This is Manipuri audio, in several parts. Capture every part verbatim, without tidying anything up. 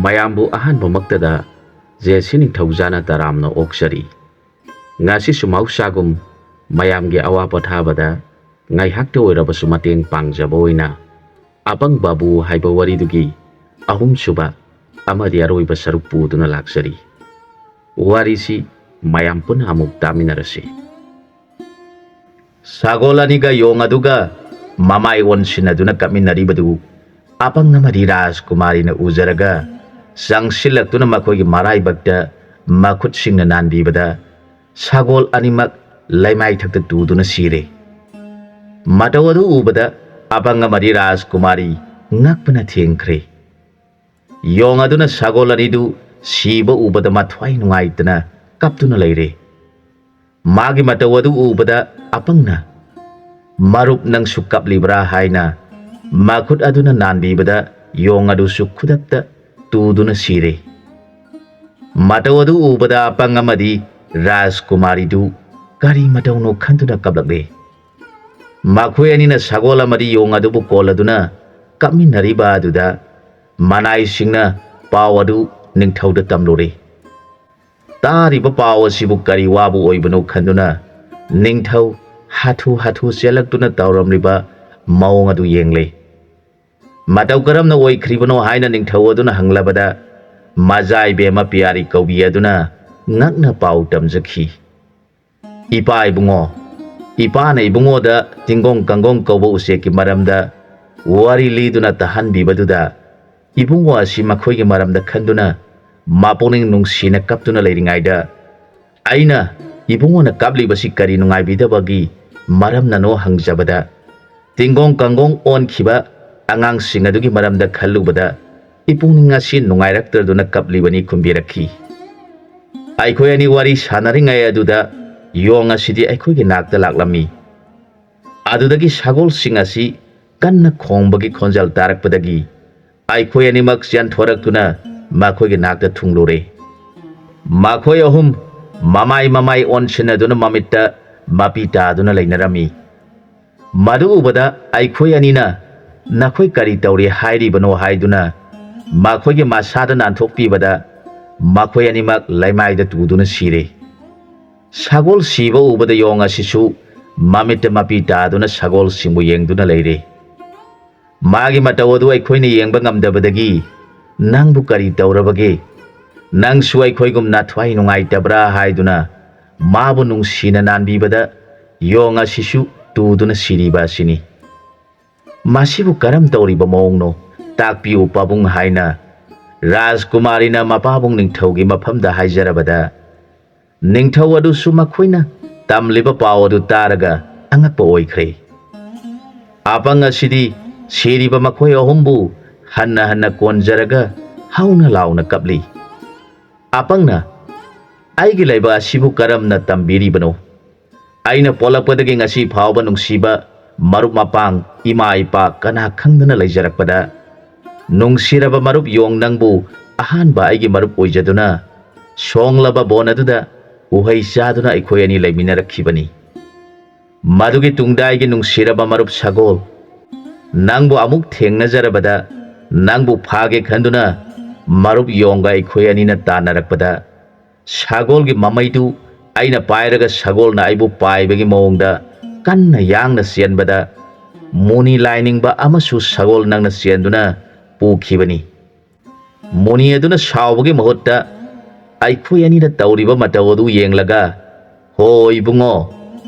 ꯃꯌꯥꯝꯕꯨ ꯑꯍꯥꯟꯕꯃꯛꯇꯗ ꯖꯦ ꯁꯤ ꯅꯤꯡꯊꯧꯖꯥꯅ ꯇꯔꯥꯝꯅ ꯑꯣꯛꯆꯔꯤ꯫ ꯉꯁꯤꯁꯨ ꯃꯍꯧꯁꯥꯒꯨꯝ ꯃꯌꯥꯝꯒꯤ ꯑꯋꯥ ꯄꯣꯊꯥꯕꯗ ꯉꯥꯏꯍꯥꯛꯇ ꯑꯣꯏꯔꯕꯁꯨ ꯃꯇꯦꯡ ꯄꯥꯡꯖꯕ ꯑꯣꯏꯅ ꯑꯄꯪꯕꯕꯨ ꯍꯥꯏꯕ ꯋꯥꯔꯤꯗꯨꯒꯤ ꯑꯍꯨꯝꯁꯨꯕ ꯑꯃꯗꯤ ꯑꯔꯣꯏꯕ ꯁꯔꯨꯛ ꯄꯨꯗꯨꯅ ꯂꯥꯛꯆꯔꯤ꯫ ꯋꯥꯔꯤꯁꯤ ꯃꯌꯥꯝ ꯄꯨꯟꯅ ꯑꯃꯨꯛ ꯇꯥꯃꯤꯟꯅꯔꯁꯤ꯫ ꯁꯒꯣꯜ ꯑꯅꯤꯒ ꯌꯣꯡ ꯑꯗꯨꯒ ꯃꯃꯥꯏ ꯑꯣꯟꯁꯤꯟꯅꯗꯨꯅ ꯀꯞꯃꯤꯟꯅꯔꯤꯕꯗꯨ ꯑꯄꯪ ꯑꯃꯗꯤ ꯔꯥꯖꯀꯨꯃꯥꯔꯤꯅ ꯎꯖꯔꯒ ꯆꯪꯁꯤꯜꯂꯛꯇꯨꯅ ꯃꯈꯣꯏꯒꯤ ꯃꯔꯥꯏꯕꯛꯇ ꯃꯈꯨꯠꯁꯤꯡꯅ ꯅꯥꯟꯕꯤꯕꯗ ꯁꯒꯣꯜ ꯑꯅꯤꯃꯛ ꯂꯩꯃꯥꯏꯊꯛꯇ ꯇꯨꯗꯨꯅ ꯁꯤꯔꯦ꯫ ꯃꯇꯧ ꯑꯗꯨ ꯎꯕꯗ ꯑꯄꯪ ꯑꯃꯗꯤ ꯔꯥꯖꯀꯨꯃꯥꯔꯤ ꯉꯛꯄꯅ ꯊꯦꯡꯈ꯭ꯔꯦ꯫ ꯌꯣꯡ ꯑꯗꯨꯅ ꯁꯒꯣꯜ ꯑꯅꯤꯗꯨ ꯁꯤꯕ ꯎꯕꯗ ꯃꯊ꯭ꯋꯥꯏ ꯅꯨꯡꯉꯥꯏꯇꯅ ꯀꯞꯇꯨꯅ ꯂꯩꯔꯦ꯫ ꯃꯥꯒꯤ ꯃꯇꯧ ꯑꯗꯨ ꯎꯕꯗ ꯑꯄꯪꯅ, "ꯃꯔꯨꯞ, ꯅꯪꯁꯨ ꯀꯞꯂꯤꯕ꯭ꯔꯥ?" ꯍꯥꯏꯅ ꯃꯈꯨꯠ ꯑꯗꯨꯅ ꯅꯥꯟꯕꯤꯕꯗ ꯌꯣꯡ ꯑꯗꯨꯁꯨ ꯈꯨꯗꯛꯇ ꯇꯨꯗꯨꯅ ꯁꯤꯔꯦ꯫ ꯃꯇꯧ ꯑꯗꯨ ꯎꯕꯗ ꯑꯄꯪ ꯑꯃꯗꯤ ꯔꯥꯖꯀꯨꯃꯥꯔꯤꯗꯨ ꯀꯔꯤ ꯃꯇꯧꯅꯣ ꯈꯟꯗꯨꯅ ꯀꯞꯂꯛꯂꯦ꯫ ꯃꯈꯣꯏ ꯑꯅꯤꯅ ꯁꯒꯣꯜ ꯑꯃꯗꯤ ꯌꯣꯡ ꯑꯗꯨꯕꯨ ꯀꯣꯜꯂꯗꯨꯅ ꯀꯞꯃꯤꯟꯅꯔꯤꯕ ꯑꯗꯨꯗ ꯃꯅꯥꯏꯁꯤꯡꯅ ꯄꯥꯎ ꯑꯗꯨ ꯅꯤꯡꯊꯧꯗ ꯇꯝꯂꯨꯔꯦ꯫ ꯇꯥꯔꯤꯕ ꯄꯥꯎ ꯑꯁꯤꯕꯨ ꯀꯔꯤ ꯋꯥꯕꯨ ꯑꯣꯏꯕꯅꯣ ꯈꯟꯗꯨꯅ ꯅꯤꯡꯊꯧ ꯍꯥꯊꯨ ꯍꯥꯊꯨ ꯆꯦꯜꯂꯛꯇꯨꯅ ꯇꯧꯔꯝꯂꯤꯕ ꯃꯑꯣꯡ ꯑꯗꯨ ꯌꯦꯡꯂꯦ꯫ ꯃꯇꯧ ꯀꯔꯝꯅ ꯑꯣꯏꯈ꯭ꯔꯤꯕꯅꯣ ꯍꯥꯏꯅ ꯅꯤꯡꯊꯧ ꯑꯗꯨꯅ ꯍꯪꯂꯕꯗ ꯃꯖꯥ ꯏꯕꯦꯝꯃ ꯄꯤꯌꯥꯔꯤ ꯀꯧꯕꯤ ꯑꯗꯨꯅ ꯉꯛꯅ ꯄꯥꯎ ꯇꯝꯖꯈꯤ꯫ "ꯏꯄꯥ ꯏꯕꯨꯡꯉꯣ, ꯏꯄꯥꯅ ꯏꯕꯨꯡꯉꯣꯗ ꯇꯤꯡꯒꯣꯡ ꯀꯥꯡꯒꯣꯡ ꯀꯧꯕ ꯎꯆꯦꯛꯀꯤ ꯃꯔꯝꯗ ꯋꯥꯔꯤ ꯂꯤꯗꯨꯅ ꯇꯥꯍꯟꯕꯤꯕꯗꯨꯗ ꯏꯕꯨꯡꯉꯣ ꯑꯁꯤ ꯃꯈꯣꯏꯒꯤ ꯃꯔꯝꯗ ꯈꯟꯗꯨꯅ ꯃꯄꯨꯛꯅꯤꯡ ꯅꯨꯡꯁꯤꯅ ꯀꯞꯇꯨꯅ ꯂꯩꯔꯤꯉꯩꯗ ꯑꯩꯅ ꯏꯕꯨꯡꯉꯣꯅ ꯀꯞꯂꯤꯕꯁꯤ ꯀꯔꯤ ꯅꯨꯡꯉꯥꯏꯕꯤꯗꯕꯒꯤ ꯃꯔꯝꯅꯅꯣ ꯍꯪꯖꯕꯗ ꯇꯤꯡꯒꯣꯡ ꯀꯥꯡꯒꯣꯡ ꯑꯣꯟꯈꯤꯕ ꯑꯉꯥꯡꯁꯤꯡ ꯑꯗꯨꯒꯤ ꯃꯔꯝꯗ ꯈꯜꯂꯨꯕꯗ ꯏꯄꯨꯛꯅꯤꯡ ꯑꯁꯤ ꯅꯨꯡꯉꯥꯏꯔꯛꯇꯗꯨꯅ ꯀꯞꯂꯤꯕꯅꯤ" ꯈꯨꯝꯕꯤꯔꯛꯈꯤ꯫ ꯑꯩꯈꯣꯏ ꯑꯅꯤ ꯋꯥꯔꯤ ꯁꯥꯟꯅꯔꯤꯉꯩ ꯑꯗꯨꯗ ꯌꯣꯡ ꯑꯁꯤꯗꯤ ꯑꯩꯈꯣꯏꯒꯤ ꯅꯥꯛꯇ ꯂꯥꯛꯂꯝꯃꯤ꯫ ꯑꯗꯨꯗꯒꯤ ꯁꯒꯣꯜꯁꯤꯡ ꯑꯁꯤ ꯀꯟꯅ ꯈꯣꯡꯕꯒꯤ ꯈꯣꯟꯖꯦꯜ ꯇꯥꯔꯛꯄꯗꯒꯤ ꯑꯩꯈꯣꯏ ꯑꯅꯤꯃꯛ ꯆꯦꯟꯊꯣꯔꯛꯇꯨꯅ ꯃꯈꯣꯏꯒꯤ ꯅꯥꯛꯇ ꯊꯨꯡꯂꯨꯔꯦ꯫ ꯃꯈꯣꯏ ꯑꯍꯨꯝ ꯃꯃꯥꯏ ꯃꯃꯥꯏ ꯑꯣꯟꯁꯤꯟꯅꯗꯨꯅ ꯃꯃꯤꯠꯇ ꯃꯄꯤ ꯇꯥꯗꯨꯅ ꯂꯩꯅꯔꯝꯃꯤ꯫ ꯃꯗꯨ ꯎꯕꯗ ꯑꯩꯈꯣꯏ ꯑꯅꯤꯅ "ꯅꯈꯣꯏ ꯀꯔꯤ ꯇꯧꯔꯤ ꯍꯥꯏꯔꯤꯕꯅꯣ?" ꯍꯥꯏꯗꯨꯅ ꯃꯈꯣꯏꯒꯤ ꯃꯁꯥꯗ ꯅꯥꯟꯊꯣꯛꯄꯤꯕꯗ ꯃꯈꯣꯏ ꯑꯅꯤꯃꯛ ꯂꯩꯃꯥꯏꯗ ꯇꯨꯗꯨꯅ ꯁꯤꯔꯦ꯫ ꯁꯒꯣꯜ ꯁꯤꯕ ꯎꯕꯗ ꯌꯣꯡ ꯑꯁꯤꯁꯨ ꯃꯃꯤꯠꯇ ꯃꯄꯤ ꯇꯥꯗꯨꯅ ꯁꯒꯣꯜꯁꯤꯡꯕꯨ ꯌꯦꯡꯗꯨꯅ ꯂꯩꯔꯦ꯫ ꯃꯥꯒꯤ ꯃꯇꯧ ꯑꯗꯨ ꯑꯩꯈꯣꯏꯅ ꯌꯦꯡꯕ ꯉꯝꯗꯕꯗꯒꯤ, "ꯅꯪꯕꯨ ꯀꯔꯤ ꯇꯧꯔꯕꯒꯦ? ꯅꯪꯁꯨ ꯑꯩꯈꯣꯏꯒꯨꯝꯅ ꯊꯋꯥꯏ ꯅꯨꯡꯉꯥꯏꯇꯕ꯭ꯔꯥ?" ꯍꯥꯏꯗꯨꯅ ꯃꯥꯕꯨ ꯅꯨꯡꯁꯤꯅ ꯅꯥꯟꯕꯤꯕꯗ ꯌꯣꯡ ꯑꯁꯤꯁꯨ ꯇꯨꯗꯨꯅ ꯁꯤꯔꯤꯕ ꯑꯁꯤꯅꯤ꯫ "ꯃꯁꯤꯕꯨ ꯀꯔꯝ ꯇꯧꯔꯤꯕ ꯃꯑꯣꯡꯅꯣ? ꯇꯥꯛꯄꯤꯌꯨ ꯄꯥꯕꯨꯡ" ꯍꯥꯏꯅ ꯔꯥꯖꯀꯨꯃꯥꯔꯤꯅ ꯃꯄꯥꯕꯨꯡ ꯅꯤꯡꯊꯧꯒꯤ ꯃꯐꯝꯗ ꯍꯥꯏꯖꯔꯕꯗ, ꯅꯤꯡꯊꯧ ꯑꯗꯨꯁꯨ ꯃꯈꯣꯏꯅ ꯇꯝꯂꯤꯕ ꯄꯥꯎ ꯑꯗꯨ ꯇꯥꯔꯒ ꯑꯉꯛꯄ ꯑꯣꯏꯈ꯭ꯔꯦ꯫ ꯑꯄꯪ ꯑꯁꯤꯗꯤ ꯁꯤꯔꯤꯕ ꯃꯈꯣꯏ ꯑꯍꯨꯝꯕꯨ ꯍꯟꯅ ꯍꯟꯅ ꯀꯣꯟꯖꯔꯒ ꯍꯧꯅ ꯂꯥꯎꯅ ꯀꯞꯂꯤ꯫ ꯑꯄꯪꯅ, "ꯑꯩꯒꯤ ꯂꯩꯕꯥꯛ ꯑꯁꯤꯕꯨ ꯀꯔꯝꯅ ꯇꯝꯕꯤꯔꯤꯕꯅꯣ? ꯑꯩꯅ ꯄꯣꯛꯂꯛꯄꯗꯒꯤ ꯉꯁꯤ ꯐꯥꯎꯕ ꯅꯨꯡꯁꯤꯕ ꯃꯔꯨꯞ ꯃꯄꯥꯡ, ꯏꯃꯥ ꯏꯄꯥ ꯀꯅꯥ ꯈꯪꯗꯅ ꯂꯩꯖꯔꯛꯄꯗ, ꯅꯨꯡꯁꯤꯔꯕ ꯃꯔꯨꯞ ꯌꯣꯡ ꯅꯪꯕꯨ ꯑꯍꯥꯟꯕ ꯑꯩꯒꯤ ꯃꯔꯨꯞ ꯑꯣꯏꯖꯗꯨꯅ, ꯁꯣꯡꯂꯕ ꯕꯣꯟ ꯑꯗꯨꯗ ꯎꯍꯩ ꯆꯥꯗꯨꯅ ꯑꯩꯈꯣꯏ ꯑꯅꯤ ꯂꯩꯃꯤꯟꯅꯔꯛꯈꯤꯕꯅꯤ꯫ ꯃꯗꯨꯒꯤ ꯇꯨꯡꯗ ꯑꯩꯒꯤ ꯅꯨꯡꯁꯤꯔꯕ ꯃꯔꯨꯞ ꯁꯒꯣꯜ, ꯅꯪꯕꯨ ꯑꯃꯨꯛ ꯊꯦꯡꯅꯖꯔꯕꯗ, ꯅꯪꯕꯨ ꯐꯥꯒꯦ ꯈꯟꯗꯨꯅ ꯃꯔꯨꯞ ꯌꯣꯡꯒ ꯑꯩꯈꯣꯏ ꯑꯅꯤꯅ ꯇꯥꯟꯅꯔꯛꯄꯗ, ꯁꯒꯣꯜꯒꯤ ꯃꯃꯩꯗꯨ ꯑꯩꯅ ꯄꯥꯏꯔꯒ ꯁꯒꯣꯜꯅ ꯑꯩꯕꯨ ꯄꯥꯏꯕꯒꯤ ꯃꯑꯣꯡꯗ ꯀꯟꯅ ꯌꯥꯡꯅ ꯆꯦꯟꯕꯗ, ꯃꯨꯅꯤ ꯂꯥꯏꯅꯤꯡꯕ ꯑꯃꯁꯨ ꯁꯒꯣꯜ ꯅꯪꯅ ꯆꯦꯟꯗꯨꯅ ꯄꯨꯈꯤꯕꯅꯤ꯫ ꯃꯨꯅꯤ ꯑꯗꯨꯅ ꯁꯥꯎꯕꯒꯤ ꯃꯍꯨꯠꯇ ꯑꯩꯈꯣꯏ ꯑꯅꯤꯅ ꯇꯧꯔꯤꯕ ꯃꯇꯧ ꯑꯗꯨ ꯌꯦꯡꯂꯒ, 'ꯍꯣ ꯏꯕꯨꯡꯉꯣ,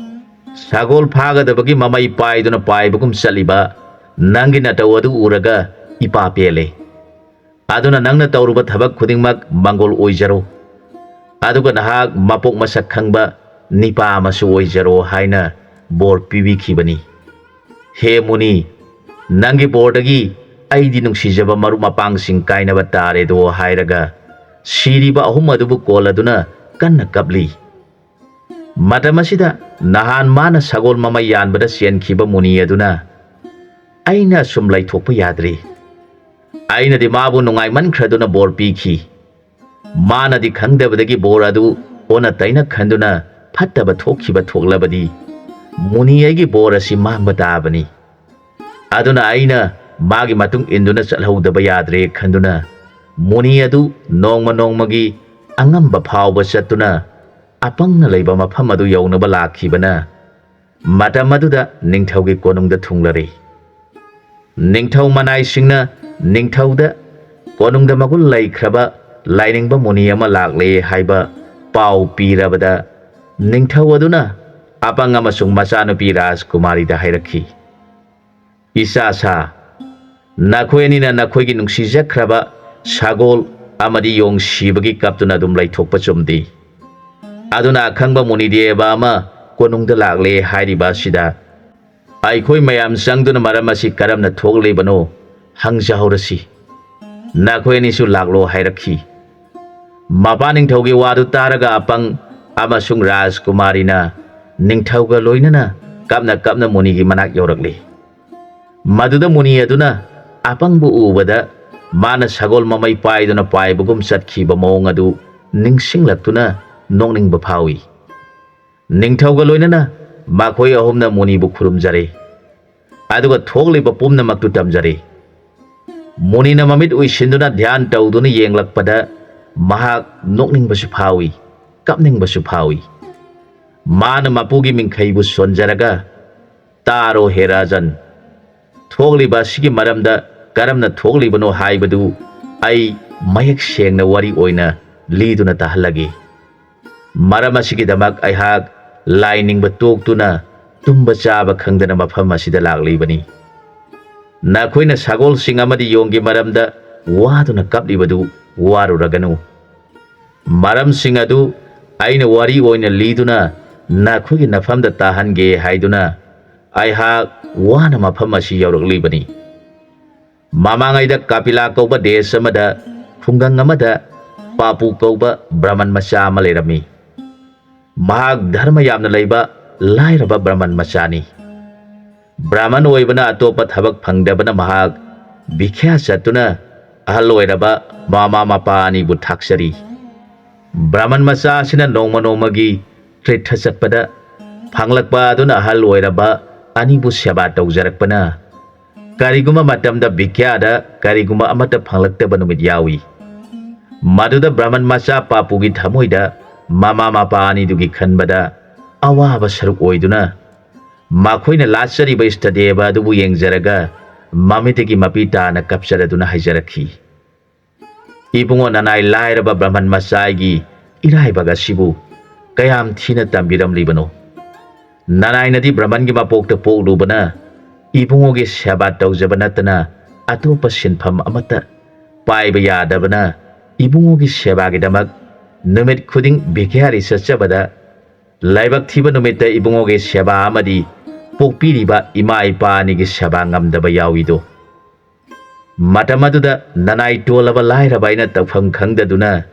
ꯁꯒꯣꯜ ꯐꯥꯒꯗꯕꯒꯤ ꯃꯃꯩ ꯄꯥꯏꯗꯨꯅ ꯄꯥꯏꯕꯒꯨꯝ ꯆꯠꯂꯤꯕ ꯅꯪꯒꯤ ꯅꯇꯧ ꯑꯗꯨ ꯎꯔꯒ ꯏꯄꯥ ꯄꯦꯜꯂꯦ꯫ ꯑꯗꯨꯅ ꯅꯪꯅ ꯇꯧꯔꯨꯕ ꯊꯕꯛ ꯈꯨꯗꯤꯡꯃꯛ ꯃꯪꯒꯣꯜ ꯑꯣꯏꯖꯔꯣ꯫ ꯑꯗꯨꯒ ꯅꯍꯥꯛ ꯃꯄꯣꯛ ꯃꯁꯛ ꯈꯪꯕ ꯅꯤꯄꯥ ꯑꯃꯁꯨ ꯑꯣꯏꯖꯔꯣ' ꯍꯥꯏꯅ ꯕꯣꯔ ꯄꯤꯕꯤꯈꯤꯕꯅꯤ꯫ "ꯍꯦ ꯃꯨꯅꯤ, ꯅꯪꯒꯤ ꯕꯣꯔꯗꯒꯤ ꯑꯩꯗꯤ ꯅꯨꯡꯁꯤꯖꯕ ꯃꯔꯨꯞ ꯃꯄꯥꯡꯁꯤꯡ ꯀꯥꯏꯅꯕ ꯇꯥꯔꯦꯗꯣ" ꯍꯥꯏꯔꯒ ꯁꯤꯔꯤꯕ ꯑꯍꯨꯝ ꯑꯗꯨꯕꯨ ꯀꯣꯜꯂꯗꯨꯅ ꯀꯟꯅ ꯀꯞꯂꯤ꯫ ꯃꯇꯝ ꯑꯁꯤꯗ ꯅꯍꯥꯟ ꯃꯥꯅ ꯁꯒꯣꯜ ꯃꯃꯩ ꯌꯥꯟꯕꯗ ꯆꯦꯟꯈꯤꯕ ꯃꯨꯅꯤ ꯑꯗꯨꯅ, "ꯑꯩꯅ ꯑꯁꯨꯝ ꯂꯩꯊꯣꯛꯄ ꯌꯥꯗ꯭ꯔꯤ꯫ ꯑꯩꯅꯗꯤ ꯃꯥꯕꯨ ꯅꯨꯡꯉꯥꯏꯃꯟꯈ꯭ꯔꯗꯨꯅ ꯕꯣꯔ ꯄꯤꯈꯤ꯫ ꯃꯥꯅꯗꯤ ꯈꯪꯗꯕꯗꯒꯤ ꯕꯣꯔ ꯑꯗꯨ ꯑꯣꯟꯅ ꯇꯩꯅ ꯈꯟꯗꯨꯅ ꯐꯠꯇꯕ ꯊꯣꯛꯈꯤꯕ ꯊꯣꯛꯂꯕꯗꯤ ꯃꯨꯅꯤ ꯑꯩꯒꯤ ꯕꯣꯔ ꯑꯁꯤ ꯃꯥꯡꯕ ꯇꯥꯕꯅꯤ꯫ ꯑꯗꯨꯅ ꯑꯩꯅ ꯃꯥꯒꯤ ꯃꯇꯨꯡ ꯏꯟꯗꯨꯅ ꯆꯠꯍꯧꯗꯕ ꯌꯥꯗ꯭ꯔꯦ ꯈꯟꯗꯨꯅ ꯃꯨꯅꯤ ꯑꯗꯨ ꯅꯣꯡꯃ ꯅꯣꯡꯃꯒꯤ ꯑꯉꯝꯕ ꯐꯥꯎꯕ ꯆꯠꯇꯨꯅ ꯑꯄꯪꯅ ꯂꯩꯕ ꯃꯐꯝ ꯑꯗꯨ ꯌꯧꯅꯕ ꯂꯥꯛꯈꯤꯕꯅ ꯃꯇꯝ ꯑꯗꯨꯗ ꯅꯤꯡꯊꯧꯒꯤ ꯀꯣꯅꯨꯡꯗ ꯊꯨꯡꯂꯔꯦ꯫ ꯅꯤꯡꯊꯧ ꯃꯅꯥꯏꯁꯤꯡꯅ ꯅꯤꯡꯊꯧꯗ ꯀꯣꯅꯨꯡꯗ ꯃꯒꯨꯟ ꯂꯩꯈ꯭ꯔꯕ ꯂꯥꯏꯅꯤꯡꯕ ꯃꯨꯅꯤ ꯑꯃ ꯂꯥꯛꯂꯦ ꯍꯥꯏꯕ ꯄꯥꯎ ꯄꯤꯔꯕꯗ ꯅꯤꯡꯊꯧ ꯑꯗꯨꯅ ꯑꯄꯪ ꯑꯃꯁꯨꯡ ꯃꯆꯥꯅꯨꯄꯤ ꯔꯥꯖꯀꯨꯃꯥꯔꯤꯗ ꯍꯥꯏꯔꯛꯈꯤ, "ꯏꯆꯥꯁꯥ, ꯅꯈꯣꯏ ꯑꯅꯤꯅ ꯅꯈꯣꯏꯒꯤ ꯅꯨꯡꯁꯤꯖꯈ꯭ꯔꯕ ꯁꯒꯣꯜ ꯑꯃꯗꯤ ꯌꯣꯡ ꯁꯤꯕꯒꯤ ꯀꯞꯇꯨꯅ ꯑꯗꯨꯝ ꯂꯩꯊꯣꯛꯄ ꯆꯨꯝꯗꯦ꯫ ꯑꯗꯨꯅ ꯑꯈꯪꯕ ꯃꯨꯅꯤꯗꯦꯕ ꯑꯃ ꯀꯣꯅꯨꯡꯗ ꯂꯥꯛꯂꯦ ꯍꯥꯏꯔꯤꯕ ꯑꯁꯤꯗ ꯑꯩꯈꯣꯏ ꯃꯌꯥꯝ ꯆꯪꯗꯨꯅ ꯃꯔꯝ ꯑꯁꯤ ꯀꯔꯝꯅ ꯊꯣꯛꯂꯤꯕꯅꯣ ꯍꯪꯖꯍꯧꯔꯁꯤ꯫ ꯅꯈꯣꯏ ꯑꯅꯤꯁꯨ ꯂꯥꯛꯂꯣ" ꯍꯥꯏꯔꯛꯈꯤ꯫ ꯃꯄꯥ ꯅꯤꯡꯊꯧꯒꯤ ꯋꯥꯗꯨ ꯇꯥꯔꯒ ꯑꯄꯪ ꯑꯃꯁꯨꯡ ꯔꯥꯖꯀꯨꯃꯥꯔꯤꯅ ꯅꯤꯡꯊꯧꯒ ꯂꯣꯏꯅꯅ ꯀꯞꯅ ꯀꯞꯅ ꯃꯨꯅꯤꯒꯤ ꯃꯅꯥꯛ ꯌꯧꯔꯛꯂꯤ꯫ ꯃꯗꯨꯗ ꯃꯨꯅꯤ ꯑꯗꯨꯅ ꯑꯄꯪꯕꯨ ꯎꯕꯗ ꯃꯥꯅ ꯁꯒꯣꯜ ꯃꯃꯩ ꯄꯥꯏꯗꯨꯅ ꯄꯥꯏꯕꯒꯨꯝ ꯆꯠꯈꯤꯕ ꯃꯑꯣꯡ ꯑꯗꯨ ꯅꯤꯡꯁꯤꯡꯂꯛꯇꯨꯅ ꯅꯣꯛꯅꯤꯡꯕ ꯐꯥꯎꯏ꯫ ꯅꯤꯡꯊꯧꯒ ꯂꯣꯏꯅꯅ ꯃꯈꯣꯏ ꯑꯍꯨꯝꯅ ꯃꯨꯅꯤꯕꯨ ꯈꯨꯔꯨꯝꯖꯔꯦ, ꯑꯗꯨꯒ ꯊꯣꯛꯂꯤꯕ ꯄꯨꯝꯅꯃꯛꯇꯨ ꯇꯝꯖꯔꯦ꯫ ꯃꯨꯅꯤꯅ ꯃꯃꯤꯠ ꯎꯏꯁꯤꯟꯗꯨꯅ ꯙ꯭ꯌꯥꯟ ꯇꯧꯗꯨꯅ ꯌꯦꯡꯂꯛꯄꯗ ꯃꯍꯥꯛ ꯅꯣꯛꯅꯤꯡꯕꯁꯨ ꯐꯥꯎꯏ, ꯀꯞꯅꯤꯡꯕꯁꯨ ꯐꯥꯎꯏ꯫ ꯃꯥꯅ ꯃꯄꯨꯒꯤ ꯃꯤꯡꯈꯩꯕꯨ ꯁꯣꯟꯖꯔꯒ, "ꯇꯥꯔꯣ ꯍꯦ ꯔꯥꯖꯟ, ꯊꯣꯛꯂꯤꯕ ꯑꯁꯤꯒꯤ ꯃꯔꯝꯗ ꯀꯔꯝꯅ ꯊꯣꯛꯂꯤꯕꯅꯣ ꯍꯥꯏꯕꯗꯨ ꯑꯩ ꯃꯌꯦꯛ ꯁꯦꯡꯅ ꯋꯥꯔꯤ ꯑꯣꯏꯅ ꯂꯤꯗꯨꯅ ꯇꯥꯍꯜꯂꯒꯦ꯫ ꯃꯔꯝ ꯑꯁꯤꯒꯤꯗꯃꯛ ꯑꯩꯍꯥꯛ ꯂꯥꯏ ꯅꯤꯡꯕ ꯇꯣꯛꯇꯨꯅ ꯇꯨꯝꯕ ꯆꯥꯕ ꯈꯪꯗꯅ ꯃꯐꯝ ꯑꯁꯤꯗ ꯂꯥꯛꯂꯤꯕꯅꯤ꯫ ꯅꯈꯣꯏꯅ ꯁꯒꯣꯜꯁꯤꯡ ꯑꯃꯗꯤ ꯌꯣꯡꯒꯤ ꯃꯔꯝꯗ ꯋꯥꯗꯨꯅ ꯀꯞꯂꯤꯕꯗꯨ ꯋꯥꯔꯨꯔꯒꯅꯨ꯫ ꯃꯔꯝꯁꯤꯡ ꯑꯗꯨ ꯑꯩꯅ ꯋꯥꯔꯤ ꯑꯣꯏꯅ ꯂꯤꯗꯨꯅ ꯅꯈꯣꯏꯒꯤ ꯅꯐꯝꯗ ꯇꯥꯍꯟꯒꯦ ꯍꯥꯏꯗꯨꯅ ꯑꯩꯍꯥꯛ ꯋꯥꯅ ꯃꯐꯝ ꯑꯁꯤ ꯌꯧꯔꯛꯂꯤꯕꯅꯤ꯫ ꯃꯃꯥꯡꯉꯩꯗ ꯀꯥꯄꯤꯂꯥ ꯀꯧꯕ ꯗꯦꯁ ꯑꯃꯗ ꯈꯨꯡꯒꯪ ꯑꯃꯗ ꯄꯥꯄꯨ ꯀꯧꯕ ꯕ꯭ꯔꯍꯃꯟ ꯃꯆꯥ ꯑꯃ ꯂꯩꯔꯝꯃꯤ꯫ ꯃꯍꯥꯛ ꯙꯔꯃ ꯌꯥꯝꯅ ꯂꯩꯕ ꯂꯥꯏꯔꯕ ꯕ꯭ꯔꯍꯃꯟ ꯃꯆꯥꯅꯤ꯫ ꯕ꯭ꯔꯍꯃꯟ ꯑꯣꯏꯕꯅ ꯑꯇꯣꯞꯄ ꯊꯕꯛ ꯐꯪꯗꯕꯅ ꯃꯍꯥꯛ ꯚꯤꯈ꯭ꯌꯥ ꯆꯠꯇꯨꯅ ꯑꯍꯜ ꯑꯣꯏꯔꯕ ꯃꯃꯥ ꯃꯄꯥ ꯑꯅꯤꯕꯨ ꯊꯥꯛꯆꯔꯤ꯫ ꯕ꯭ꯔꯍꯃꯟ ꯃꯆꯥ ꯑꯁꯤꯅ ꯅꯣꯡꯃ ꯅꯣꯡꯃꯒꯤ ꯇꯤꯔꯊ ꯆꯠꯄꯗ ꯐꯪꯂꯛꯄ ꯑꯗꯨꯅ ꯑꯍꯜ ꯑꯣꯏꯔꯕ ꯑꯅꯤꯕꯨ ꯁꯦꯕꯥ ꯇꯧꯖꯔꯛꯄꯅ ꯀꯔꯤꯒꯨꯝꯕ ꯃꯇꯝꯗ ꯚꯤꯈ꯭ꯌꯥꯗ ꯀꯔꯤꯒꯨꯝꯕ ꯑꯃꯠꯇ ꯐꯪꯂꯛꯇꯕ ꯅꯨꯃꯤꯠ ꯌꯥꯎꯏ꯫ ꯃꯗꯨꯗ ꯕ꯭ꯔꯍꯃꯟ ꯃꯆꯥ ꯄꯥꯄꯨꯒꯤ ꯊꯃꯣꯏꯗ ꯃꯃꯥ ꯃꯄꯥ ꯑꯅꯤꯗꯨꯒꯤ ꯈꯟꯕꯗ ꯑꯋꯥꯕ ꯁꯔꯨꯛ ꯑꯣꯏꯗꯨꯅ ꯃꯈꯣꯏꯅ ꯂꯥꯠꯆꯔꯤꯕ ꯏꯁꯇꯗꯦꯕ ꯑꯗꯨꯕꯨ ꯌꯦꯡꯖꯔꯒ ꯃꯃꯤꯠꯇꯒꯤ ꯃꯄꯤ ꯇꯥꯅ ꯀꯞꯆꯔꯗꯨꯅ ꯍꯥꯏꯖꯔꯛꯈꯤ, "ꯏꯕꯨꯡꯉꯣ, ꯅꯅꯥꯏ ꯂꯥꯏꯔꯕ ꯕ꯭ꯔꯍꯃꯟ ꯃꯆꯥꯒꯤ ꯏꯔꯥꯏꯕꯛ ꯑꯁꯤꯕꯨ ꯀꯌꯥꯝ ꯊꯤꯅ ꯇꯝꯕꯤꯔꯝꯂꯤꯕꯅꯣ? ꯅꯅꯥꯏꯅꯗꯤ ꯕ꯭ꯔꯍꯃꯟꯒꯤ ꯃꯄꯣꯛꯇ ꯄꯣꯛꯂꯨꯕꯅ ꯏꯕꯨꯡꯉꯣꯒꯤ ꯁꯦꯕꯥ ꯇꯧꯖꯕ ꯅꯠꯇꯅ ꯑꯇꯣꯞꯄ ꯁꯤꯟꯐꯝ ꯑꯃꯠꯇ ꯄꯥꯏꯕ ꯌꯥꯗꯕꯅ ꯏꯕꯨꯡꯉꯣꯒꯤ ꯁꯦꯕꯥꯒꯤꯗꯃꯛ ꯅꯨꯃꯤꯠ ꯈꯨꯗꯤꯡ ꯚꯤꯈ꯭ꯌꯥꯔꯤ ꯆꯠꯆꯕꯗ ꯂꯥꯏꯕꯛ ꯊꯤꯕ ꯅꯨꯃꯤꯠꯇ ꯏꯕꯨꯡꯉꯣꯒꯤ ꯁꯦꯕꯥ ꯑꯃꯗꯤ ꯄꯣꯛꯄꯤꯔꯤꯕ ꯏꯃꯥ ꯏꯄꯥ ꯑꯅꯤꯒꯤ ꯁꯦꯕꯥ ꯉꯝꯗꯕ ꯌꯥꯎꯏꯗꯣ꯫ ꯃꯇꯝ ꯑꯗꯨꯗ ꯅꯅꯥꯏ ꯇꯣꯜꯂꯕ ꯂꯥꯏꯔꯕ ꯑꯩꯅ ꯇꯧꯐꯝ ꯈꯪꯗꯗꯨꯅ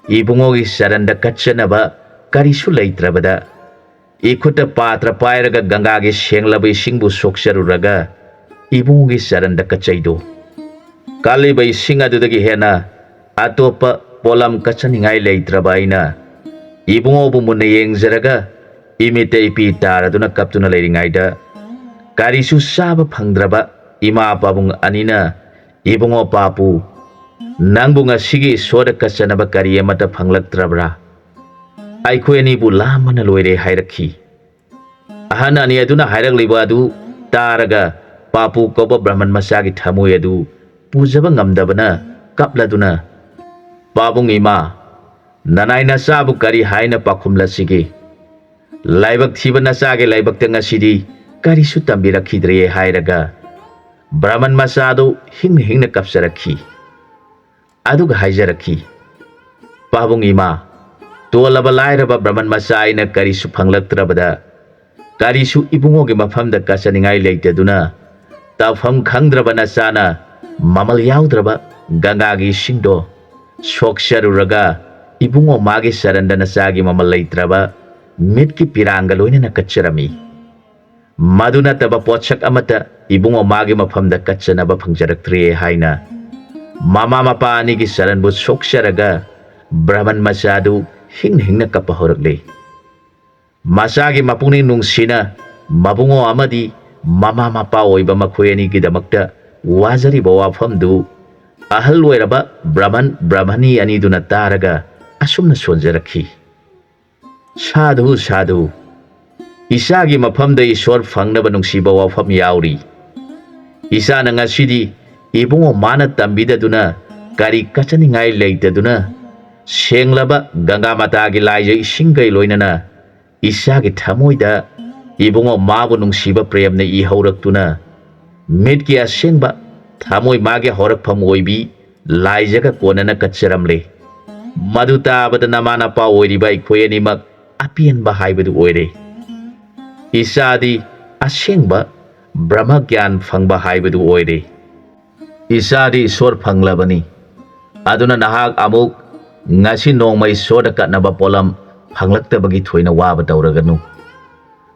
ꯏꯕꯨꯡꯉꯣꯒꯤ ꯆꯔꯟꯗ ꯀꯠꯆꯅꯕ ꯀꯔꯤꯁꯨ ꯂꯩꯇ꯭ꯔꯕꯗ ꯏꯈꯨꯠꯇ ꯄꯥꯇ꯭ꯔ ꯄꯥꯏꯔꯒ ꯒꯪꯒꯥꯒꯤ ꯁꯦꯡꯂꯕ ꯏꯁꯤꯡꯕꯨ ꯁꯣꯛꯆꯔꯨꯔꯒ ꯏꯕꯨꯡꯉꯣꯒꯤ ꯆꯔꯟꯗ ꯀꯠꯆꯩꯗꯣ꯫ ꯀꯠꯂꯤꯕ ꯏꯁꯤꯡ ꯑꯗꯨꯗꯒꯤ ꯍꯦꯟꯅ ꯑꯇꯣꯞꯄ ꯄꯣꯠꯂꯝ ꯀꯠꯆꯅꯤꯡꯉꯥꯏ ꯂꯩꯇ꯭ꯔꯕ ꯑꯩꯅ ꯏꯕꯨꯡꯉꯣꯕꯨ ꯃꯨꯟꯅ ꯌꯦꯡꯖꯔꯒ ꯏꯃꯤꯠꯇ ꯏꯄꯤ ꯇꯥꯔꯗꯨꯅ ꯀꯞꯇꯨꯅ ꯂꯩꯔꯤꯉꯩꯗ ꯀꯔꯤꯁꯨ ꯆꯥꯕ ꯐꯪꯗ꯭ꯔꯕ ꯏꯃꯥ ꯄꯥꯕꯨꯡ ꯑꯅꯤꯅ, "ꯏꯕꯨꯡꯉꯣ ꯄꯥꯄꯨ, ꯅꯪꯕꯨ ꯉꯁꯤꯒꯤ ꯏꯁꯣꯔꯗ ꯀꯠꯆꯅꯕ ꯀꯔꯤ ꯑꯃꯠꯇ ꯐꯪꯂꯛꯇ꯭ꯔꯕ꯭ꯔꯥ? ꯑꯩꯈꯣꯏ ꯑꯅꯤꯕꯨ ꯂꯥꯝꯕꯅ ꯂꯣꯏꯔꯦ" ꯍꯥꯏꯔꯛꯈꯤ꯫ ꯑꯍꯟ ꯑꯅꯤ ꯑꯗꯨꯅ ꯍꯥꯏꯔꯛꯂꯤꯕ ꯑꯗꯨ ꯇꯥꯔꯒ ꯄꯥꯄꯨ ꯀꯧꯕ ꯕ꯭ꯔꯍꯃꯟ ꯃꯆꯥꯒꯤ ꯊꯃꯣꯏ ꯑꯗꯨ ꯄꯨꯖꯕ ꯉꯝꯗꯕꯅ ꯀꯞꯂꯗꯨꯅ, "ꯄꯥꯕꯨꯡ ꯏꯃꯥ, ꯅꯅꯥꯏ ꯅꯆꯥꯕꯨ ꯀꯔꯤ ꯍꯥꯏꯅ ꯄꯥꯎꯈꯨꯝꯂꯁꯤꯒꯦ? ꯂꯥꯏꯕꯛ ꯊꯤꯕ ꯅꯆꯥꯒꯤ ꯂꯥꯏꯕꯛꯇ ꯉꯁꯤꯗꯤ ꯀꯔꯤꯁꯨ ꯇꯝꯕꯤꯔꯛꯈꯤꯗ꯭ꯔꯦ" ꯍꯥꯏꯔꯒ ꯕ꯭ꯔꯍꯃꯟ ꯃꯆꯥꯗꯨ ꯍꯤꯡꯅ ꯍꯤꯡꯅ ꯀꯞꯆꯔꯛꯈꯤ꯫ ꯑꯗꯨꯒ ꯍꯥꯏꯖꯔꯛꯈꯤ, "ꯄꯥꯕꯨꯡ ꯏꯃꯥ, ꯇꯣꯜꯂꯕ ꯂꯥꯏꯔꯕ ꯕ꯭ꯔꯍꯃꯟ ꯃꯆꯥ ꯑꯩꯅ ꯀꯔꯤꯁꯨ ꯐꯪꯂꯛꯇ꯭ꯔꯕꯗ ꯀꯔꯤꯁꯨ ꯏꯕꯨꯡꯉꯣꯒꯤ ꯃꯐꯝꯗ ꯀꯠꯆꯅꯤꯡꯉꯥꯏ ꯂꯩꯇꯗꯨꯅ ꯇꯧꯐꯝ ꯈꯪꯗ꯭ꯔꯕ ꯅꯆꯥꯅ ꯃꯃꯜ ꯌꯥꯎꯗ꯭ꯔꯕ ꯒꯪꯒꯥꯒꯤ ꯏꯁꯤꯡꯗꯣ ꯁꯣꯛꯆꯔꯨꯔꯒ ꯏꯕꯨꯡꯉꯣ ꯃꯥꯒꯤ ꯆꯔꯟꯗ ꯅꯆꯥꯒꯤ ꯃꯃꯜ ꯂꯩꯇ꯭ꯔꯕ ꯃꯤꯠꯀꯤ ꯄꯤꯔꯥꯡꯒ ꯂꯣꯏꯅꯅ ꯀꯠꯆꯔꯝꯃꯤ꯫ ꯃꯗꯨ ꯅꯠꯇꯕ ꯄꯣꯠꯁꯛ ꯑꯃꯠꯇ ꯏꯕꯨꯡꯉꯣ ꯃꯥꯒꯤ ꯃꯐꯝꯗ ꯀꯠꯆꯅꯕ ꯐꯪꯖꯔꯛꯇ꯭ꯔꯦ" ꯍꯥꯏꯅ ꯃꯃꯥ ꯃꯄꯥ ꯑꯅꯤꯒꯤ ꯆꯔꯟꯕꯨ ꯁꯣꯛꯆꯔꯒ ꯕ꯭ꯔꯍꯃꯟ ꯃꯆꯥꯗꯨ ꯍꯤꯡ ꯍꯤꯡꯅ ꯀꯞꯄ ꯍꯧꯔꯛꯂꯦ꯫ ꯃꯆꯥꯒꯤ ꯃꯄꯨꯛꯅꯤꯡ ꯅꯨꯡꯁꯤꯅ ꯃꯕꯨꯡꯉꯣ ꯑꯃꯗꯤ ꯃꯃꯥ ꯃꯄꯥ ꯑꯣꯏꯕ ꯃꯈꯣꯏ ꯑꯅꯤꯒꯤꯗꯃꯛꯇ ꯋꯥꯖꯔꯤꯕ ꯋꯥꯐꯝꯗꯨ ꯑꯍꯜ ꯑꯣꯏꯔꯕ ꯕ꯭ꯔꯍꯃꯟ ꯕ꯭ꯔꯍꯃꯅꯤ ꯑꯅꯤꯗꯨꯅ ꯇꯥꯔꯒ ꯑꯁꯨꯝꯅ ꯁꯣꯟꯖꯔꯛꯈꯤ, "ꯁꯥꯙꯨ, ꯁꯥꯙꯨ, ꯏꯆꯥꯒꯤ ꯃꯐꯝꯗ ꯏꯁꯣꯔ ꯐꯪꯅꯕ ꯅꯨꯡꯁꯤꯕ ꯋꯥꯐꯝ ꯌꯥꯎꯔꯤ꯫ ꯏꯆꯥꯅ ꯉꯁꯤꯗꯤ ꯏꯕꯨꯡꯉꯣ ꯃꯥꯅ ꯇꯝꯕꯤꯗꯗꯨꯅ ꯀꯔꯤ ꯀꯠꯆꯅꯤꯡꯉꯥꯏ ꯂꯩꯇꯗꯨꯅ ꯁꯦꯡꯂꯕ ꯒꯪꯒꯥ ꯃꯇꯥꯒꯤ ꯂꯥꯏꯖ ꯏꯁꯤꯡꯒꯩ ꯂꯣꯏꯅꯅ ꯏꯆꯥꯒꯤ ꯊꯃꯣꯏꯗ ꯏꯕꯨꯡꯉꯣ ꯃꯥꯕꯨ ꯅꯨꯡꯁꯤꯕ ꯄ꯭ꯔꯦꯝꯅ ꯏꯍꯧꯔꯛꯇꯨꯅ ꯃꯤꯠꯀꯤ ꯑꯁꯦꯡꯕ ꯊꯃꯣꯏ ꯃꯥꯒꯤ ꯍꯧꯔꯛꯐꯝ ꯑꯣꯏꯕꯤ ꯂꯥꯏꯖꯒ ꯀꯣꯟꯅꯅ ꯀꯠꯆꯔꯝꯂꯦ꯫ ꯃꯗꯨ ꯇꯥꯕꯗ ꯅꯃꯥ ꯅꯄꯥ ꯑꯣꯏꯔꯤꯕ ꯑꯩꯈꯣꯏ ꯑꯅꯤꯃꯛ ꯑꯄꯦꯟꯕ ꯍꯥꯏꯕꯗꯨ ꯑꯣꯏꯔꯦ꯫ ꯏꯆꯥꯗꯤ ꯑꯁꯦꯡꯕ ꯕ꯭ꯔꯍꯃ ꯒ꯭ꯌꯥꯟ ꯐꯪꯕ ꯍꯥꯏꯕꯗꯨ ꯑꯣꯏꯔꯦ꯫ ꯏꯆꯥꯗꯤ ꯏꯁꯣꯔ ꯐꯪꯂꯕꯅꯤ꯫ ꯑꯗꯨꯅ ꯅꯍꯥꯛ ꯑꯃꯨꯛ ꯉꯁꯤ ꯅꯣꯡꯃ ꯏꯁꯣꯔꯗ ꯀꯠꯅꯕ ꯄꯣꯠꯂꯝ ꯐꯪꯂꯛꯇꯕꯒꯤ ꯊꯣꯏꯅ ꯋꯥꯕ ꯇꯧꯔꯒꯅꯨ꯫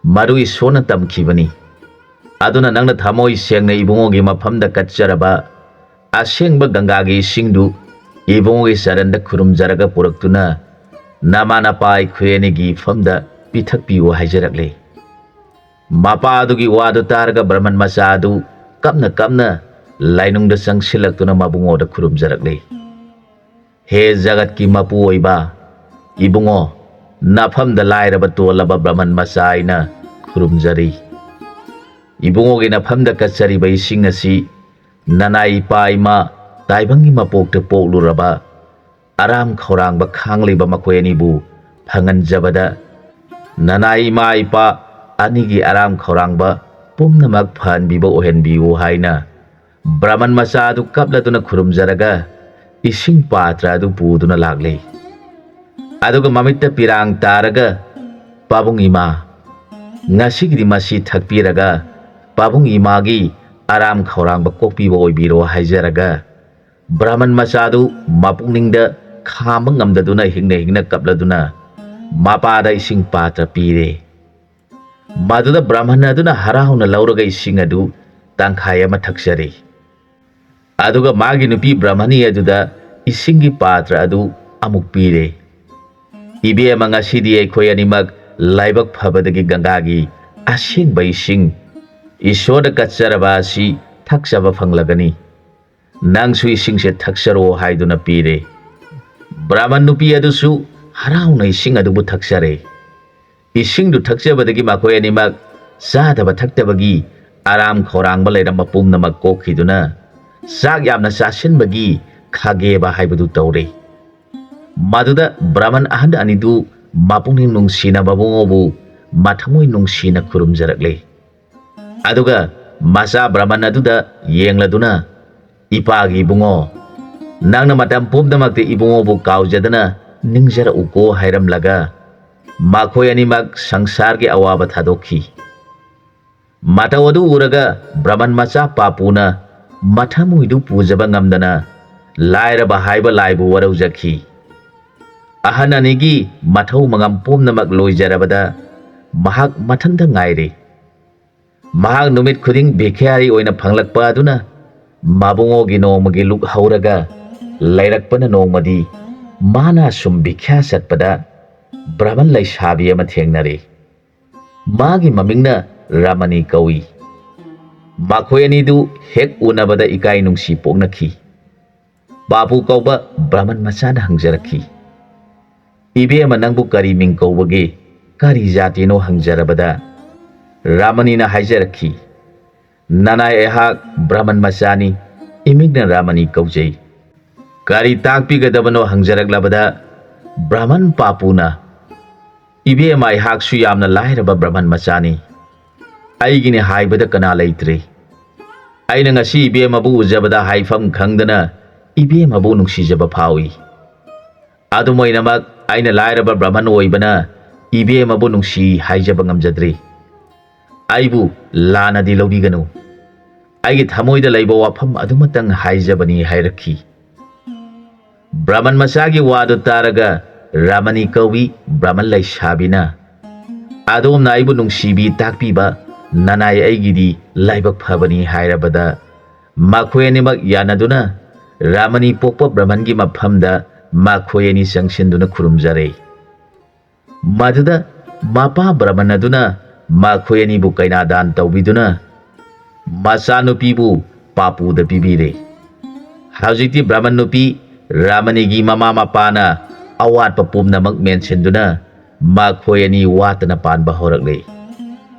ꯃꯗꯨ ꯏꯁꯣꯔꯅ ꯇꯝꯈꯤꯕꯅꯤ꯫ ꯑꯗꯨꯅ ꯅꯪꯅ ꯊꯃꯣꯏ ꯁꯦꯡꯅ ꯏꯕꯨꯡꯉꯣꯒꯤ ꯃꯐꯝꯗ ꯀꯠꯆꯔꯕ ꯑꯁꯦꯡꯕ ꯒꯪꯒꯥꯒꯤ ꯏꯁꯤꯡꯗꯨ ꯏꯕꯨꯡꯉꯣꯒꯤ ꯆꯔꯟꯗ ꯈꯨꯔꯨꯝꯖꯔꯒ ꯄꯨꯔꯛꯇꯨꯅ ꯅꯃꯥ ꯅꯄꯥ ꯑꯩꯈꯣꯏ ꯑꯅꯤꯒꯤ ꯏꯐꯝꯗ ꯄꯤꯊꯛꯄꯤꯌꯨ" ꯍꯥꯏꯖꯔꯛꯂꯦ꯫ ꯃꯄꯥ ꯑꯗꯨꯒꯤ ꯋꯥꯗꯨ ꯇꯥꯔꯒ ꯕ꯭ꯔꯍꯃꯟ ꯃꯆꯥ ꯑꯗꯨ ꯀꯞꯅ ꯀꯞꯅ ꯂꯥꯏꯅꯨꯡꯗ ꯆꯪꯁꯤꯜꯂꯛꯇꯨꯅ ꯃꯕꯨꯡꯉꯣꯗ ꯈꯨꯔꯨꯝꯖꯔꯛꯂꯤ꯫ "ꯍꯦ ꯖꯒꯠꯀꯤ ꯃꯄꯨ ꯑꯣꯏꯕ ꯏꯕꯨꯡꯉꯣ, ꯅꯐꯝꯗ ꯂꯥꯏꯔꯕ ꯇꯣꯜꯂꯕ ꯕ꯭ꯔꯍꯃꯟ ꯃꯆꯥ ꯑꯩꯅ ꯈꯨꯔꯨꯝꯖꯔꯤ꯫ ꯏꯕꯨꯡꯉꯣꯒꯤ ꯅꯐꯝꯗ ꯀꯠꯆꯔꯤꯕ ꯏꯁꯤꯡ ꯑꯁꯤ ꯅꯅꯥꯏ ꯏꯄꯥ ꯏꯃꯥ ꯇꯥꯏꯕꯪꯒꯤ ꯃꯄꯣꯛꯇ ꯄꯣꯛꯂꯨꯔꯕ ꯑꯔꯥꯝ ꯈꯧꯔꯥꯡꯕ ꯈꯥꯡꯂꯤꯕ ꯃꯈꯣꯏ ꯑꯅꯤꯕꯨ ꯐꯪꯍꯟꯖꯕꯗ ꯅꯅꯥꯏ ꯏꯃꯥ ꯏꯄꯥ ꯑꯅꯤꯒꯤ ꯑꯔꯥꯝ ꯈꯧꯔꯥꯡꯕ ꯄꯨꯝꯅꯃꯛ ꯐꯍꯟꯕꯤꯕ ꯑꯣꯏꯍꯟꯕꯤꯌꯨ" ꯍꯥꯏꯅ ꯕ꯭ꯔꯍꯃꯟ ꯃꯆꯥ ꯑꯗꯨ ꯀꯞꯂꯗꯨꯅ ꯈꯨꯔꯨꯝꯖꯔꯒ ꯏꯁꯤꯡ ꯄꯥꯇ꯭ꯔ ꯑꯗꯨ ꯄꯨꯗꯨꯅ ꯂꯥꯛꯂꯦ꯫ ꯑꯗꯨꯒ ꯃꯃꯤꯠꯇ ꯄꯤꯔꯥꯡ ꯇꯥꯔꯒ, "ꯄꯥꯕꯨꯡ ꯏꯃꯥ, ꯉꯁꯤꯒꯤꯗꯤ ꯃꯁꯤ ꯊꯛꯄꯤꯔꯒ ꯄꯥꯕꯨꯡ ꯏꯃꯥꯒꯤ ꯑꯔꯥꯝ ꯈꯧꯔꯥꯡꯕ ꯀꯣꯛꯄꯤꯕ ꯑꯣꯏꯕꯤꯔꯣ" ꯍꯥꯏꯖꯔꯒ ꯕ꯭ꯔꯍꯃꯟ ꯃꯆꯥꯗꯨ ꯃꯄꯨꯛꯅꯤꯡꯗ ꯈꯥꯝꯕ ꯉꯝꯗꯗꯨꯅ ꯍꯤꯡꯅ ꯍꯤꯡꯅ ꯀꯞꯂꯗꯨꯅ ꯃꯄꯥꯗ ꯏꯁꯤꯡ ꯄꯥꯇ꯭ꯔ ꯄꯤꯔꯦ꯫ ꯃꯗꯨꯗ ꯕ꯭ꯔꯍꯃꯟ ꯑꯗꯨꯅ ꯍꯔꯥꯎꯅ ꯂꯧꯔꯒ ꯏꯁꯤꯡ ꯑꯗꯨ ꯇꯪꯈꯥꯏ ꯑꯃ ꯊꯛꯆꯔꯦ꯫ ꯑꯗꯨꯒ ꯃꯥꯒꯤ ꯅꯨꯄꯤ ꯕ꯭ꯔꯍꯃꯅꯤ ꯑꯗꯨꯗ ꯏꯁꯤꯡꯒꯤ ꯄꯥꯇ꯭ꯔ ꯑꯗꯨ ꯑꯃꯨꯛ ꯄꯤꯔꯦ꯫ "ꯏꯕꯦꯝꯃ, ꯉꯁꯤꯗꯤ ꯑꯩꯈꯣꯏ ꯑꯅꯤꯃꯛ ꯂꯥꯏꯕꯛ ꯐꯕꯗꯒꯤ ꯒꯪꯒꯥꯒꯤ ꯑꯁꯦꯡꯕ ꯏꯁꯤꯡ "ꯏꯁꯣꯔꯗ ꯀꯠꯆꯔꯕ ꯑꯁꯤ ꯊꯛꯆꯕ ꯐꯪꯂꯒꯅꯤ꯫ ꯅꯪꯁꯨ ꯏꯁꯤꯡꯁꯦ ꯊꯛꯆꯔꯣ" ꯍꯥꯏꯗꯨꯅ ꯄꯤꯔꯦ꯫ ꯕ꯭ꯔꯥꯍꯃꯟ ꯅꯨꯄꯤ ꯑꯗꯨꯁꯨ ꯍꯔꯥꯎꯅ ꯏꯁꯤꯡ ꯑꯗꯨꯕꯨ ꯊꯛꯆꯔꯦ꯫ ꯏꯁꯤꯡꯗꯨ ꯊꯛꯆꯕꯗꯒꯤ ꯃꯈꯣꯏ ꯑꯅꯤꯃꯛ ꯆꯥꯗꯕ ꯊꯛꯇꯕꯒꯤ ꯑꯔꯥꯝ ꯈꯧꯔꯥꯡꯕ ꯂꯩꯔꯝꯕ ꯄꯨꯝꯅꯃꯛ ꯀꯣꯛꯈꯤꯗꯨꯅ ꯆꯥꯛ ꯌꯥꯝꯅ ꯆꯥꯁꯤꯟꯕꯒꯤ ꯈꯥꯒꯦꯕ ꯍꯥꯏꯕꯗꯨ ꯇꯧꯔꯦ꯫ ꯃꯗꯨꯗ ꯕ꯭ꯔꯥꯍꯃꯟ ꯑꯍꯟ ꯑꯅꯤꯗꯨ ꯃꯄꯨꯛꯅꯤꯡ ꯅꯨꯡꯁꯤꯅ ꯃꯕꯨꯡꯉꯣꯕꯨ ꯃꯊꯃꯣꯏ ꯅꯨꯡꯁꯤꯅ ꯈꯨꯔꯨꯝꯖꯔꯛꯂꯦ꯫ ꯑꯗꯨꯒ ꯃꯆꯥ ꯕ꯭ꯔꯥꯍꯃꯟ ꯑꯗꯨꯗ ꯌꯦꯡꯂꯗꯨꯅ, "ꯏꯄꯥꯒꯤ ꯏꯕꯨꯡꯉꯣ, ꯅꯪꯅ ꯃꯇꯝ ꯄꯨꯝꯅꯃꯛꯇ ꯏꯕꯨꯡꯉꯣꯕꯨ ꯀꯥꯎꯖꯗꯅ ꯅꯤꯡꯖꯔꯛꯎꯀꯣ" ꯍꯥꯏꯔꯝꯂꯒ ꯃꯈꯣꯏ ꯑꯅꯤꯃꯛ ꯁꯪꯁꯥꯔꯒꯤ ꯑꯋꯥꯕ ꯊꯥꯗꯣꯛꯈꯤ꯫ ꯃꯇꯧ ꯑꯗꯨ ꯎꯔꯒ ꯕ꯭ꯔꯥꯍꯃꯟ ꯃꯆꯥ ꯄꯥꯄꯨꯅ ꯃꯊꯃꯣꯏꯗꯨ ꯄꯨꯖꯕ ꯉꯝꯗꯅ ꯂꯥꯏꯔꯕ ꯍꯥꯏꯕ ꯂꯥꯏꯕꯨ ꯋꯥꯔꯧꯖꯈꯤ꯫ ꯑꯍꯟ ꯑꯅꯤꯒꯤ ꯃꯊꯧ ꯃꯉꯝ ꯄꯨꯝꯅꯃꯛ ꯂꯣꯏꯖꯔꯕꯗ ꯃꯍꯥꯛ ꯃꯊꯟꯇ ꯉꯥꯏꯔꯦ꯫ ꯃꯍꯥꯛ ꯅꯨꯃꯤꯠ ꯈꯨꯗꯤꯡ ꯚꯤꯈ꯭ꯌꯥꯔꯤ ꯑꯣꯏꯅ ꯐꯪꯂꯛꯄ ꯑꯗꯨꯅ ꯃꯕꯨꯡꯉꯣꯒꯤ ꯅꯣꯡꯃꯒꯤ ꯂꯨꯛ ꯍꯧꯔꯒ ꯂꯩꯔꯛꯄꯅ ꯅꯣꯡꯃꯗꯤ ꯃꯥꯅ ꯁꯨꯝ ꯚꯤꯈ꯭ꯌꯥ ꯆꯠꯄꯗ ꯕ꯭ꯔꯥꯍꯃꯟ ꯂꯩꯁꯥꯕꯤ ꯑꯃ ꯊꯦꯡꯅꯔꯦ꯫ ꯃꯥꯒꯤ ꯃꯃꯤꯡꯅ ꯔꯥꯃꯅꯤ ꯀꯧꯏ꯫ ꯃꯈꯣꯏ ꯑꯅꯤꯗꯨ ꯍꯦꯛ ꯎꯅꯕꯗ ꯏꯀꯥꯏ ꯅꯨꯡꯁꯤ ꯄꯣꯛꯅꯈꯤ꯫ ꯄꯥꯄꯨ ꯀꯧꯕ ꯕ꯭ꯔꯥꯍꯃꯟ ꯃꯆꯥꯅ ꯍꯪꯖꯔꯛꯈꯤ, "ꯏꯕꯦꯝꯃ, ꯅꯪꯕꯨ ꯀꯔꯤ ꯃꯤꯡ ꯀꯧꯕꯒꯦ? ꯀꯔꯤ ꯖꯥꯇꯤꯅꯣ?" ꯍꯪꯖꯔꯕꯗ ꯔꯥꯃꯅꯤꯅ ꯍꯥꯏꯖꯔꯛꯈꯤ, "ꯅꯅꯥꯏ ꯑꯩꯍꯥꯛ ꯕ꯭ꯔꯥꯍꯃꯟ ꯃꯆꯥꯅꯤ, ꯏꯃꯤꯡꯅ ꯔꯥꯃꯅꯤ ꯀꯧꯖꯩ꯫ ꯀꯔꯤ ꯇꯥꯛꯄꯤꯒꯗꯕꯅꯣ?" ꯍꯪꯖꯔꯛꯂꯕꯗ ꯕ꯭ꯔꯥꯍꯃꯟ ꯄꯥꯄꯨꯅ, "ꯏꯕꯦꯝꯃ, ꯑꯩꯍꯥꯛꯁꯨ ꯌꯥꯝꯅ ꯂꯥꯏꯔꯕ ꯕ꯭ꯔꯥꯍꯃꯟ ꯃꯆꯥꯅꯤ꯫ ꯑꯩꯒꯤꯅꯤ ꯍꯥꯏꯕꯗ ꯀꯅꯥ ꯂꯩꯇ꯭ꯔꯦ꯫ ꯑꯩꯅ ꯉꯁꯤ ꯏꯕꯦꯝꯃꯕꯨ ꯎꯖꯕꯗ ꯍꯥꯏꯐꯝ ꯈꯪꯗꯅ ꯏꯕꯦꯝꯃꯕꯨ ꯅꯨꯡꯁꯤꯖꯕ ꯐꯥꯎꯏ꯫ ꯑꯗꯨꯝ ꯑꯣꯏꯅꯃꯛ, ꯑꯩꯅ ꯂꯥꯏꯔꯕ ꯕ꯭ꯔꯥꯍꯃꯟ ꯑꯣꯏꯕꯅ ꯏꯕꯦꯝꯃꯕꯨ ꯅꯨꯡꯁꯤ ꯍꯥꯏꯖꯕ ꯉꯝꯖꯗ꯭ꯔꯤ꯫ ꯑꯩꯕꯨ ꯂꯥꯟꯅꯗꯤ ꯂꯧꯕꯤꯒꯅꯨ꯫ ꯑꯩꯒꯤ ꯊꯃꯣꯏꯗ ꯂꯩꯕ ꯋꯥꯐꯝ ꯑꯗꯨꯃꯇꯪ ꯍꯥꯏꯖꯕꯅꯤ" ꯍꯥꯏꯔꯛꯈꯤ꯫ ꯕ꯭ꯔꯥꯍꯃꯟ ꯃꯆꯥꯒꯤ ꯋꯥꯗꯨ ꯇꯥꯔꯒ ꯔꯥꯃꯅꯤ ꯀꯧꯏ ꯕ꯭ꯔꯥꯍꯃꯟ ꯂꯩꯁꯥꯕꯤꯅ, "ꯑꯗꯣꯝꯅ ꯑꯩꯕꯨ ꯅꯨꯡꯁꯤꯕꯤ ꯇꯥꯛꯄꯤꯕ ꯅꯅꯥꯏ ꯑꯩꯒꯤꯗꯤ ꯂꯥꯏꯕꯛ ꯐꯕꯅꯤ" ꯍꯥꯏꯔꯕꯗ ꯃꯈꯣꯏ ꯑꯅꯤꯃꯛ ꯌꯥꯅꯗꯨꯅ ꯔꯥꯃꯅꯤ ꯄꯣꯛꯄ ꯕ꯭ꯔꯥꯍꯃꯟꯒꯤ ꯃꯐꯝꯗ ꯃꯈꯣꯏ ꯑꯅꯤ ꯆꯪꯁꯤꯟꯗꯨꯅ ꯈꯨꯔꯨꯝꯖꯔꯦ꯫ ꯃꯗꯨꯗ ꯃꯄꯥ ꯕ꯭ꯔꯥꯍꯃꯟ ꯑꯗꯨꯅ ꯃꯈꯣꯏ ꯑꯅꯤꯕꯨ ꯀꯩꯅꯥꯗꯥꯟ ꯇꯧꯕꯤꯗꯨꯅ ꯃꯆꯥꯅꯨꯄꯤꯕꯨ ꯄꯥꯄꯨꯗ ꯄꯤꯕꯤꯔꯦ꯫ ꯍꯧꯖꯤꯛꯇꯤ ꯕ꯭ꯔꯍꯃꯟ ꯅꯨꯄꯤ ꯔꯥꯃꯅꯤꯒꯤ ꯃꯃꯥ ꯃꯄꯥꯅ ꯑꯋꯥꯠꯄ ꯄꯨꯝꯅꯃꯛ ꯃꯦꯟꯁꯤꯟꯗꯨꯅ ꯃꯈꯣꯏ ꯑꯅꯤ ꯋꯥꯠꯇꯅ ꯄꯥꯟꯕ ꯍꯧꯔꯛꯂꯦ꯫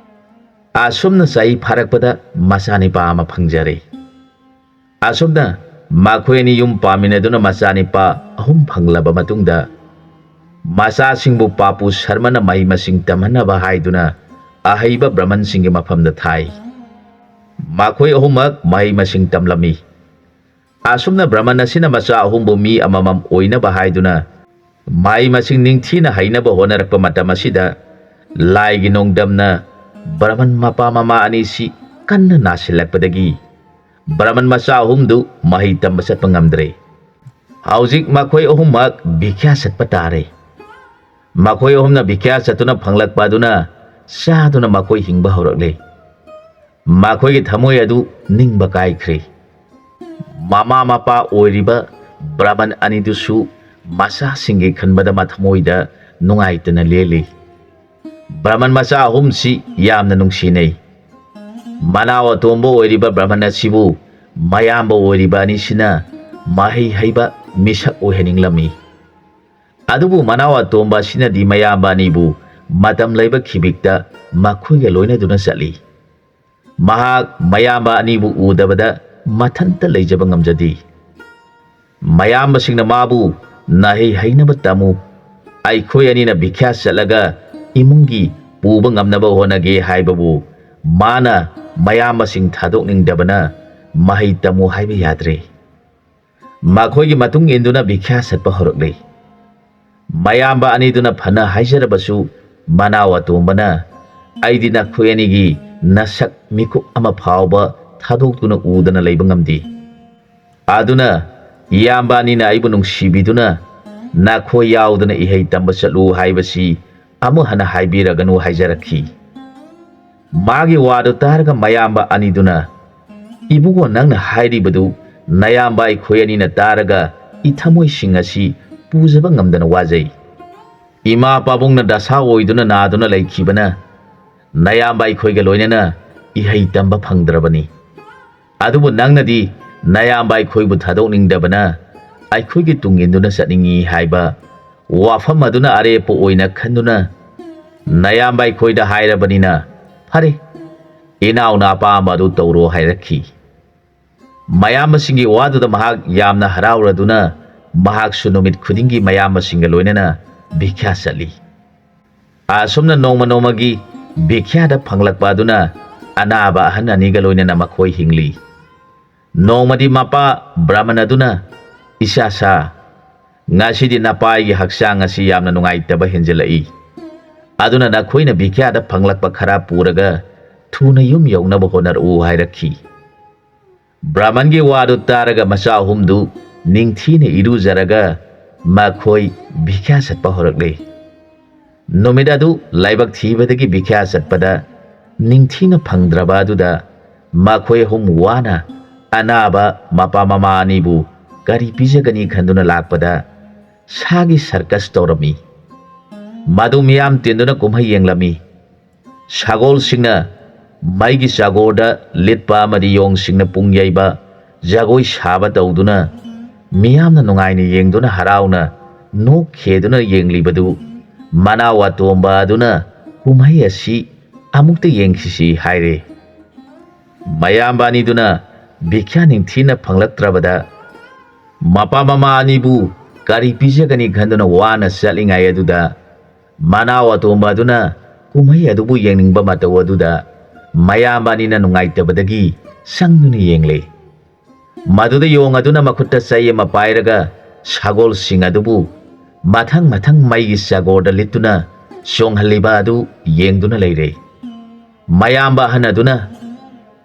ꯑꯁꯨꯝꯅ ꯆꯍꯤ ꯐꯥꯔꯛꯄꯗ ꯃꯆꯥꯅꯤꯄꯥ ꯑꯃ ꯐꯪꯖꯔꯦ꯫ ꯑꯁꯨꯝꯅ ꯃꯈꯣꯏ ꯑꯅꯤ ꯌꯨꯝ ꯄꯥꯟꯃꯤꯟꯅꯗꯨꯅ ꯃꯆꯥꯅꯤꯄꯥ ꯑꯍꯨꯝ ꯐꯪꯂꯕ ꯃꯇꯨꯡꯗ, ꯃꯆꯥꯁꯤꯡꯕꯨ ꯄꯥꯄꯨ ꯁꯔꯃꯅ ꯃꯍꯩ ꯃꯁꯤꯡ ꯇꯝꯍꯟꯅꯕ ꯍꯥꯏꯗꯨꯅ ꯑꯍꯩꯕ ꯕ꯭ꯔꯍꯃꯟꯁꯤꯡꯒꯤ ꯃꯐꯝꯗ ꯊꯥꯏ꯫ ꯃꯈꯣꯏ ꯑꯍꯨꯝꯃꯛ ꯃꯍꯩ ꯃꯁꯤꯡ ꯇꯝꯂꯝꯃꯤ꯫ ꯑꯁꯨꯝꯅ ꯕ꯭ꯔꯍꯃꯟ ꯑꯁꯤꯅ ꯃꯆꯥ ꯑꯍꯨꯝꯕꯨ ꯃꯤ ꯑꯃꯃꯝ ꯑꯣꯏꯅꯕ ꯍꯥꯏꯗꯨꯅ ꯃꯍꯩ ꯃꯁꯤꯡ ꯅꯤꯡꯊꯤꯅ ꯍꯩꯅꯕ ꯍꯣꯠꯅꯔꯛꯄ ꯃꯇꯝ ꯑꯁꯤꯗ, ꯂꯥꯏꯒꯤ ꯅꯣꯡꯗꯝꯅ ꯕ꯭ꯔꯍꯃꯟ ꯃꯄꯥ ꯃꯃꯥ ꯑꯅꯤꯁꯤ ꯀꯟꯅ ꯅꯥꯁꯤꯜꯂꯛꯄꯗꯒꯤ ꯕ꯭ꯔꯍꯃꯟ ꯃꯆꯥ ꯑꯍꯨꯝꯗꯨ ꯃꯍꯩ ꯇꯝꯕ ꯆꯠꯄ ꯉꯝꯗ꯭ꯔꯦ꯫ ꯍꯧꯖꯤꯛ ꯃꯈꯣꯏ ꯑꯍꯨꯝꯃꯛ ꯚꯤꯈ꯭ꯌꯥ ꯆꯠꯄ ꯇꯥꯔꯦ꯫ ꯃꯈꯣꯏ ꯑꯍꯨꯝꯅ ꯚꯤꯈ꯭ꯌꯥ ꯆꯠꯇꯨꯅ ꯐꯪꯂꯛꯄ ꯑꯗꯨꯅ ꯆꯥꯗꯨꯅ ꯃꯈꯣꯏ ꯍꯤꯡꯕ ꯍꯧꯔꯛꯂꯦ꯫ ꯃꯈꯣꯏꯒꯤ ꯊꯃꯣꯏ ꯑꯗꯨ ꯅꯤꯡꯕ ꯀꯥꯏꯈ꯭ꯔꯦ꯫ ꯃꯃꯥ ꯃꯄꯥ ꯑꯣꯏꯔꯤꯕ ꯕ꯭ꯔꯍꯃꯟ ꯑꯅꯤꯗꯨꯁꯨ ꯃꯆꯥꯁꯤꯡꯒꯤ ꯈꯟꯕꯗ ꯃꯊꯃꯣꯏꯗ ꯅꯨꯡꯉꯥꯏꯇꯅ ꯂꯦꯜꯂꯤ꯫ ꯕ꯭ꯔꯍꯃꯟ ꯃꯆꯥ ꯑꯍꯨꯝꯁꯤ ꯌꯥꯝꯅ ꯅꯨꯡꯁꯤꯅꯩ꯫ ꯃꯅꯥꯎ ꯑꯇꯣꯝꯕ ꯑꯣꯏꯔꯤꯕ ꯕ꯭ꯔꯍꯃꯟ ꯑꯁꯤꯕꯨ ꯃꯌꯥꯝꯕ ꯑꯣꯏꯔꯤꯕ ꯑꯅꯤꯁꯤꯅ ꯃꯍꯩ ꯍꯩꯕ ꯃꯤꯁꯛ ꯑꯣꯏꯍꯟꯅꯤꯡꯂꯝꯃꯤ꯫ ꯑꯗꯨꯕꯨ ꯃꯅꯥꯎ ꯑꯇꯣꯝꯕ ꯑꯁꯤꯅꯗꯤ ꯃꯌꯥꯝꯕ ꯑꯅꯤꯕꯨ ꯃꯇꯝ ꯂꯩꯕ ꯈꯤꯕꯤꯛꯇ ꯃꯈꯣꯏꯒ ꯂꯣꯏꯅꯗꯨꯅ ꯆꯠꯂꯤ꯫ ꯃꯍꯥꯛ ꯃꯌꯥꯝꯕ ꯑꯅꯤꯕꯨ ꯎꯗꯕꯗ ꯃꯊꯟꯇ ꯂꯩꯖꯕ ꯉꯝꯖꯗꯦ꯫ ꯃꯌꯥꯝꯕꯁꯤꯡꯅ ꯃꯥꯕꯨ ꯅꯍꯩ ꯍꯩꯅꯕ ꯇꯝꯃꯨ, ꯑꯩꯈꯣꯏ ꯑꯅꯤꯅ ꯚꯤꯈ꯭ꯌꯥ ꯆꯠꯂꯒ ꯏꯃꯨꯡꯒꯤ ꯄꯨꯕ ꯉꯝꯅꯕ ꯍꯣꯠꯅꯒꯦ ꯍꯥꯏꯕꯕꯨ ꯃꯥꯅ ꯃꯌꯥꯝꯕꯁꯤꯡ ꯊꯥꯗꯣꯛꯅꯤꯡꯗꯕꯅ ꯃꯍꯩ ꯇꯝꯃꯨ ꯍꯥꯏꯕ ꯌꯥꯗ꯭ꯔꯦ꯫ ꯃꯈꯣꯏꯒꯤ ꯃꯇꯨꯡ ꯏꯟꯗꯨꯅ ꯚꯤꯈ꯭ꯌꯥ ꯆꯠꯄ ꯍꯧꯔꯛꯂꯦ꯫ ꯃꯌꯥꯝꯕ ꯑꯅꯤꯗꯨꯅ ꯐꯅ ꯍꯥꯏꯖꯔꯕꯁꯨ ꯃꯅꯥꯎ ꯑꯇꯣꯝꯕꯅ, "ꯑꯩꯗꯤ ꯅꯈꯣꯏ ꯑꯅꯤꯒꯤ ꯅꯁꯛ ꯃꯤꯀꯨꯞ ꯑꯃ ꯐꯥꯎꯕ ꯊꯥꯗꯣꯛꯇꯨꯅ ꯎꯗꯅ ꯂꯩꯕ ꯉꯝꯗꯦ꯫ ꯑꯗꯨꯅ ꯏꯌꯥꯝꯕ ꯑꯅꯤꯅ ꯑꯩꯕꯨ ꯅꯨꯡꯁꯤꯕꯤꯗꯨꯅ ꯅꯈꯣꯏ ꯌꯥꯎꯗꯅ ꯏꯍꯩ ꯇꯝꯕ ꯆꯠꯂꯨ ꯍꯥꯏꯕꯁꯤ ꯑꯃꯨꯛ ꯍꯟꯅ ꯍꯥꯏꯕꯤꯔꯒꯅꯨ" ꯍꯥꯏꯖꯔꯛꯈꯤ꯫ ꯃꯥꯒꯤ ꯋꯥꯗꯨ ꯇꯥꯔꯒ ꯃꯌꯥꯝꯕ ꯑꯅꯤꯗꯨꯅ, "ꯏꯕꯨꯡꯉꯣ, ꯅꯪꯅ ꯍꯥꯏꯔꯤꯕꯗꯨ ꯅꯌꯥꯝꯕ ꯑꯩꯈꯣꯏ ꯑꯅꯤꯅ ꯇꯥꯔꯒ ꯏꯊꯃꯣꯏꯁꯤꯡ ꯑꯁꯤ ꯄꯨꯖꯕ ꯉꯝꯗꯅ ꯋꯥꯖꯩ꯫ ꯏꯃꯥ ꯄꯥꯕꯨꯡꯅ ꯗꯁꯥ ꯑꯣꯏꯗꯨꯅ ꯅꯥꯗꯨꯅ ꯂꯩꯈꯤꯕꯅ ꯅꯌꯥꯝꯕ ꯑꯩꯈꯣꯏꯒ ꯂꯣꯏꯅꯅ ꯏꯍꯩ ꯇꯝꯕ ꯐꯪꯗ꯭ꯔꯕꯅꯤ꯫ ꯑꯗꯨꯕꯨ ꯅꯪꯅꯗꯤ ꯅꯌꯥꯝꯕ ꯑꯩꯈꯣꯏꯕꯨ ꯊꯥꯗꯣꯛꯅꯤꯡꯗꯕꯅ ꯑꯩꯈꯣꯏꯒꯤ ꯇꯨꯡ ꯏꯟꯗꯨꯅ ꯆꯠꯅꯤꯡꯏ ꯍꯥꯏꯕ ꯋꯥꯐꯝ ꯑꯗꯨꯅ ꯑꯔꯦꯞꯄ ꯑꯣꯏꯅ ꯈꯟꯗꯨꯅ ꯅꯌꯥꯝꯕ ꯑꯩꯈꯣꯏꯗ ꯍꯥꯏꯔꯕꯅꯤꯅ, "ꯐꯔꯦ, ꯏꯅꯥꯎꯅ ꯑꯄꯥꯝꯕ ꯑꯗꯨ ꯇꯧꯔꯣ" ꯍꯥꯏꯔꯛꯈꯤ꯫ ꯃꯌꯥꯝꯕꯁꯤꯡꯒꯤ ꯋꯥꯗꯨꯗ ꯃꯍꯥꯛ ꯌꯥꯝꯅ ꯍꯔꯥꯎꯔꯗꯨꯅ ꯃꯍꯥꯛꯁꯨ ꯅꯨꯃꯤꯠ ꯈꯨꯗꯤꯡꯒꯤ ꯃꯌꯥꯝꯕꯁꯤꯡꯒ ꯂꯣꯏꯅꯅ ꯚꯤꯈ꯭ꯌꯥ ꯆꯠꯂꯤ꯫ ꯑꯁꯨꯝꯅ ꯅꯣꯡꯃ ꯅꯣꯡꯃꯒꯤ ꯚꯤꯈ꯭ꯌꯥꯗ ꯐꯪꯂꯛꯄ ꯑꯗꯨꯅ ꯑꯅꯥꯕ ꯑꯍꯟ ꯑꯅꯤꯒ ꯂꯣꯏꯅꯅ ꯃꯈꯣꯏ ꯍꯤꯡꯂꯤ꯫ ꯅꯣꯡꯃꯗꯤ ꯃꯄꯥ ꯕ꯭ꯔꯥꯍꯃꯟ ꯑꯗꯨꯅ, "ꯏꯆꯥꯁꯥ, ꯉꯁꯤꯗꯤ ꯅꯄꯥꯒꯤ ꯍꯛꯆꯥꯡ ꯑꯁꯤ ꯌꯥꯝꯅ ꯅꯨꯡꯉꯥꯏꯇꯕ ꯍꯦꯟꯖꯤꯜꯂꯛꯏ꯫ ꯑꯗꯨꯅ ꯅꯈꯣꯏꯅ ꯚꯤꯈ꯭ꯌꯥꯗ ꯐꯪꯂꯛꯄ ꯈꯔ ꯄꯨꯔꯒ ꯊꯨꯅ ꯌꯨꯝ ꯌꯧꯅꯕ ꯍꯣꯠꯅꯔꯛꯎ" ꯍꯥꯏꯔꯛꯈꯤ꯫ ꯕ꯭ꯔꯥꯍꯃꯟꯒꯤ ꯋꯥꯗꯨ ꯇꯥꯔꯒ ꯃꯆꯥ ꯑꯍꯨꯝꯗꯨ ꯅꯤꯡꯊꯤꯅ ꯏꯔꯨꯖꯔꯒ ꯃꯈꯣꯏ ꯚꯤꯈ꯭ꯌꯥ ꯆꯠꯄ ꯍꯧꯔꯛꯂꯦ꯫ ꯅꯨꯃꯤꯠ ꯑꯗꯨ ꯂꯥꯏꯕꯛ ꯊꯤꯕꯗꯒꯤ ꯚꯤꯈ꯭ꯌꯥ ꯆꯠꯄꯗ ꯅꯤꯡꯊꯤꯅ ꯐꯪꯗ꯭ꯔꯕ ꯑꯗꯨꯗ ꯃꯈꯣꯏ ꯑꯍꯨꯝ ꯋꯥꯅ ꯑꯅꯥꯕ ꯃꯄꯥ ꯃꯃꯥ ꯑꯅꯤꯕꯨ ꯀꯔꯤ ꯄꯤꯖꯒꯅꯤ ꯈꯟꯗꯨꯅ ꯂꯥꯛꯄꯗ ꯁꯥꯒꯤ ꯁꯔꯀꯁ ꯇꯧꯔꯝꯃꯤ꯫ ꯃꯗꯨ ꯃꯤꯌꯥꯝ ꯇꯤꯟꯗꯨꯅ ꯀꯨꯝꯍꯩ ꯌꯦꯡꯂꯝꯃꯤ꯫ ꯁꯒꯣꯜꯁꯤꯡꯅ ꯃꯩꯒꯤ ꯆꯥꯒꯣꯔꯗ ꯂꯤꯠꯄ ꯑꯃꯗꯤ ꯌꯣꯡꯁꯤꯡꯅ ꯄꯨꯡ ꯌꯩꯕ, ꯖꯒꯣꯏ ꯁꯥꯕ ꯇꯧꯗꯨꯅ ꯃꯤꯌꯥꯝꯅ ꯅꯨꯡꯉꯥꯏꯅ ꯌꯦꯡꯗꯨꯅ ꯍꯔꯥꯎꯅ ꯅꯣꯛ ꯈꯦꯗꯨꯅ ꯌꯦꯡꯂꯤꯕꯗꯨ ꯃꯅꯥꯎ ꯑꯇꯣꯝꯕ ꯑꯗꯨꯅ ꯀꯨꯝꯍꯩ ꯑꯁꯤ ꯑꯃꯨꯛꯇ ꯌꯦꯡꯈꯤꯁꯤ ꯍꯥꯏꯔꯦ꯫ ꯃꯌꯥꯝꯕ ꯑꯅꯤꯗꯨꯅ ꯚꯤꯈ꯭ꯌꯥ ꯅꯤꯡꯊꯤꯅ ꯐꯪꯂꯛꯇ꯭ꯔꯕꯗ ꯃꯄꯥ ꯃꯃꯥ ꯑꯅꯤꯕꯨ ꯀꯔꯤ ꯄꯤꯖꯒꯅꯤ ꯈꯟꯗꯨꯅ ꯋꯥꯅ ꯆꯠꯂꯤꯉꯥꯏ ꯑꯗꯨꯗ ꯃꯅꯥꯎ ꯑꯇꯣꯝꯕ ꯑꯗꯨꯅ ꯀꯨꯝꯍꯩ ꯑꯗꯨꯕꯨ ꯌꯦꯡꯅꯤꯡꯕ ꯃꯇꯧ ꯑꯗꯨꯗ ꯃꯌꯥꯝꯕ ꯑꯅꯤꯅ ꯅꯨꯡꯉꯥꯏꯇꯕꯗꯒꯤ ꯆꯪꯗꯨꯅ ꯌꯦꯡꯂꯦ꯫ ꯃꯗꯨꯗ ꯌꯣꯡ ꯑꯗꯨꯅ ꯃꯈꯨꯠꯇ ꯆꯩ ꯑꯃ ꯄꯥꯏꯔꯒ ꯁꯒꯣꯜꯁꯤꯡ ꯑꯗꯨꯕꯨ ꯃꯊꯪ ꯃꯊꯪ ꯃꯩꯒꯤ ꯆꯥꯒꯣꯔꯗ ꯂꯤꯠꯇꯨꯅ ꯆꯣꯡꯍꯜꯂꯤꯕ ꯑꯗꯨ ꯌꯦꯡꯗꯨꯅ ꯂꯩꯔꯦ꯫ ꯃꯌꯥꯝꯕ ꯑꯍꯟ ꯑꯗꯨꯅ,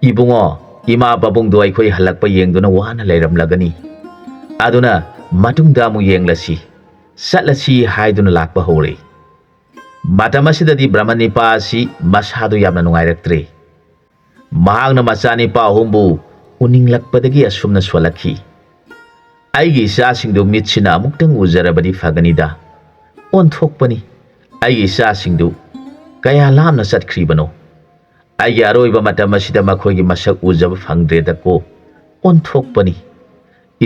"ꯏꯕꯨꯡꯉꯣ, ꯏꯃꯥ ꯄꯥꯕꯨꯡꯗꯣ ꯑꯩꯈꯣꯏ ꯍꯜꯂꯛꯄ ꯌꯦꯡꯗꯨꯅ ꯋꯥꯅ ꯂꯩꯔꯝꯂꯒꯅꯤ꯫ ꯑꯗꯨꯅ ꯃꯇꯨꯡꯗ ꯑꯃꯨꯛ ꯌꯦꯡꯂꯁꯤ, ꯆꯠꯂꯁꯤ" ꯍꯥꯏꯗꯨꯅ ꯂꯥꯛꯄ ꯍꯧꯔꯦ꯫ ꯃꯇꯝ ꯑꯁꯤꯗꯗꯤ ꯕ꯭ꯔꯍꯃꯟ ꯅꯤꯄꯥ ꯑꯁꯤ ꯃꯁꯥꯗꯨ ꯌꯥꯝꯅ ꯅꯨꯡꯉꯥꯏꯔꯛꯇ꯭ꯔꯦ꯫ ꯃꯍꯥꯛꯅ ꯃꯆꯥꯅꯤꯄꯥ ꯑꯍꯨꯝꯕꯨ ꯎꯅꯤꯡꯂꯛꯄꯗꯒꯤ ꯑꯁꯨꯝꯅ ꯁꯣꯜꯂꯛꯈꯤ, "ꯑꯩꯒꯤ ꯏꯆꯥꯁꯤꯡꯗꯨ ꯃꯤꯠꯁꯤꯅ ꯑꯃꯨꯛꯇꯪ ꯎꯖꯔꯕꯗꯤ ꯐꯒꯅꯤꯗ꯫ ꯑꯣꯟꯊꯣꯛꯄꯅꯤ, ꯑꯩꯒꯤ ꯏꯆꯥꯁꯤꯡꯗꯨ ꯀꯌꯥ ꯂꯥꯞꯅ ꯆꯠꯈ꯭ꯔꯤꯕꯅꯣ? ꯑꯩꯒꯤ ꯑꯔꯣꯏꯕ ꯃꯇꯝ ꯑꯁꯤꯗ ꯃꯈꯣꯏꯒꯤ ꯃꯁꯛ ꯎꯖꯕ ꯐꯪꯗ꯭ꯔꯦꯗꯀꯣ꯫ ꯑꯣꯟꯊꯣꯛꯄꯅꯤ꯫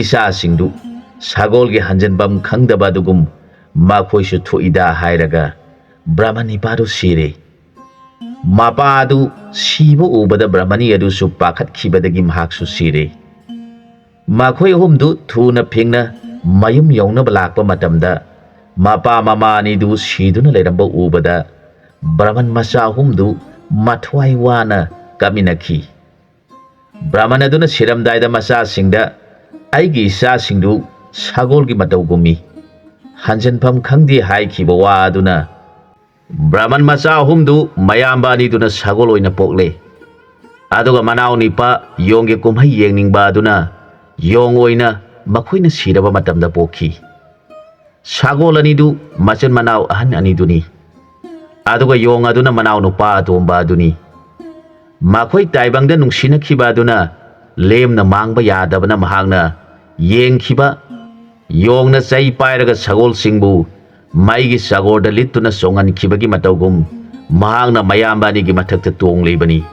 ꯏꯆꯥꯁꯤꯡꯗꯨ ꯁꯒꯣꯜꯒꯤ ꯍꯟꯖꯤꯟꯐꯝ ꯈꯪꯗꯕ ꯑꯗꯨꯒꯨꯝ ꯃꯈꯣꯏꯁꯨ ꯊꯣꯛꯏꯗ ꯍꯥꯏꯔꯒ ꯕ꯭ꯔꯍꯃꯟ ꯅꯤꯄꯥꯗꯨ ꯁꯤꯔꯦ꯫ ꯃꯄꯥ ꯑꯗꯨ ꯁꯤꯕ ꯎꯕꯗ ꯕ꯭ꯔꯍꯃꯅꯤ ꯑꯗꯨꯁꯨ ꯄꯥꯈꯠꯈꯤꯕꯗꯒꯤ ꯃꯍꯥꯛꯁꯨ ꯁꯤꯔꯦ꯫ ꯃꯈꯣꯏ ꯑꯍꯨꯝꯗꯨ ꯊꯨꯅ ꯐꯤꯡꯅ ꯃꯌꯨꯝ ꯌꯧꯅꯕ ꯂꯥꯛꯄ ꯃꯇꯝꯗ ꯃꯄꯥ ꯃꯃꯥ ꯑꯅꯤꯗꯨ ꯁꯤꯗꯨꯅ ꯂꯩꯔꯝꯕ ꯎꯕꯗ ꯕ꯭ꯔꯍꯃꯟ ꯃꯆꯥ ꯑꯍꯨꯝꯗꯨ ꯃꯊ꯭ꯋꯥꯏ ꯋꯥꯅ ꯀꯞꯃꯤꯟꯅꯈꯤ꯫ ꯕ꯭ꯔꯍꯃꯟ ꯑꯗꯨꯅ ꯁꯤꯔꯝꯗꯥꯏꯗ ꯃꯆꯥꯁꯤꯡꯗ, "ꯑꯩꯒꯤ ꯏꯆꯥꯁꯤꯡꯗꯨ ꯁꯒꯣꯜꯒꯤ ꯃꯇꯧꯒꯨꯝꯃꯤ, ꯍꯟꯖꯤꯟꯐꯝ ꯈꯪꯗꯦ" ꯍꯥꯏꯈꯤꯕ ꯋꯥ ꯑꯗꯨꯅ ꯕ꯭ꯔꯍꯃꯟ ꯃꯆꯥ ꯑꯍꯨꯝꯗꯨ ꯃꯌꯥꯝꯕ ꯑꯅꯤꯗꯨꯅ ꯁꯒꯣꯜ ꯑꯣꯏꯅ ꯄꯣꯛꯂꯦ꯫ ꯑꯗꯨꯒ ꯃꯅꯥꯎ ꯅꯤꯄꯥ ꯌꯣꯡꯒꯤ ꯀꯨꯝꯍꯩ ꯌꯦꯡꯅꯤꯡꯕ ꯑꯗꯨꯅ ꯌꯣꯡ ꯑꯣꯏꯅ ꯃꯈꯣꯏꯅ ꯁꯤꯔꯕ ꯃꯇꯝꯗ ꯄꯣꯛꯈꯤ꯫ ꯁꯒꯣꯜ ꯑꯅꯤꯗꯨ ꯃꯆꯤꯟ ꯃꯅꯥꯎ ꯑꯍꯟ ꯑꯅꯤꯗꯨꯅꯤ꯫ ꯑꯗꯨꯒ ꯌꯣꯡ ꯑꯗꯨꯅ ꯃꯅꯥꯎ ꯅꯨꯄꯥ ꯑꯇꯣꯝꯕ ꯑꯗꯨꯅꯤ꯫ ꯃꯈꯣꯏ ꯇꯥꯏꯕꯪꯗ ꯅꯨꯡꯁꯤꯅꯈꯤꯕ ꯑꯗꯨꯅ ꯂꯦꯝꯅ ꯃꯥꯡꯕ ꯌꯥꯗꯕꯅ ꯃꯍꯥꯛꯅ ꯌꯦꯡꯈꯤꯕ ꯌꯣꯡꯅ ꯆꯩ ꯄꯥꯏꯔꯒ ꯁꯒꯣꯜꯁꯤꯡꯕꯨ ꯃꯩꯒꯤ ꯆꯒꯣꯔꯗ ꯂꯤꯠꯇꯨꯅ ꯆꯣꯡꯍꯟꯈꯤꯕꯒꯤ ꯃꯇꯧꯒꯨꯝ ꯃꯍꯥꯛꯅ ꯃꯌꯥꯝꯕ ꯑꯅꯤꯒꯤ ꯃꯊꯛꯇ ꯇꯣꯡꯂꯤꯕꯅꯤ꯫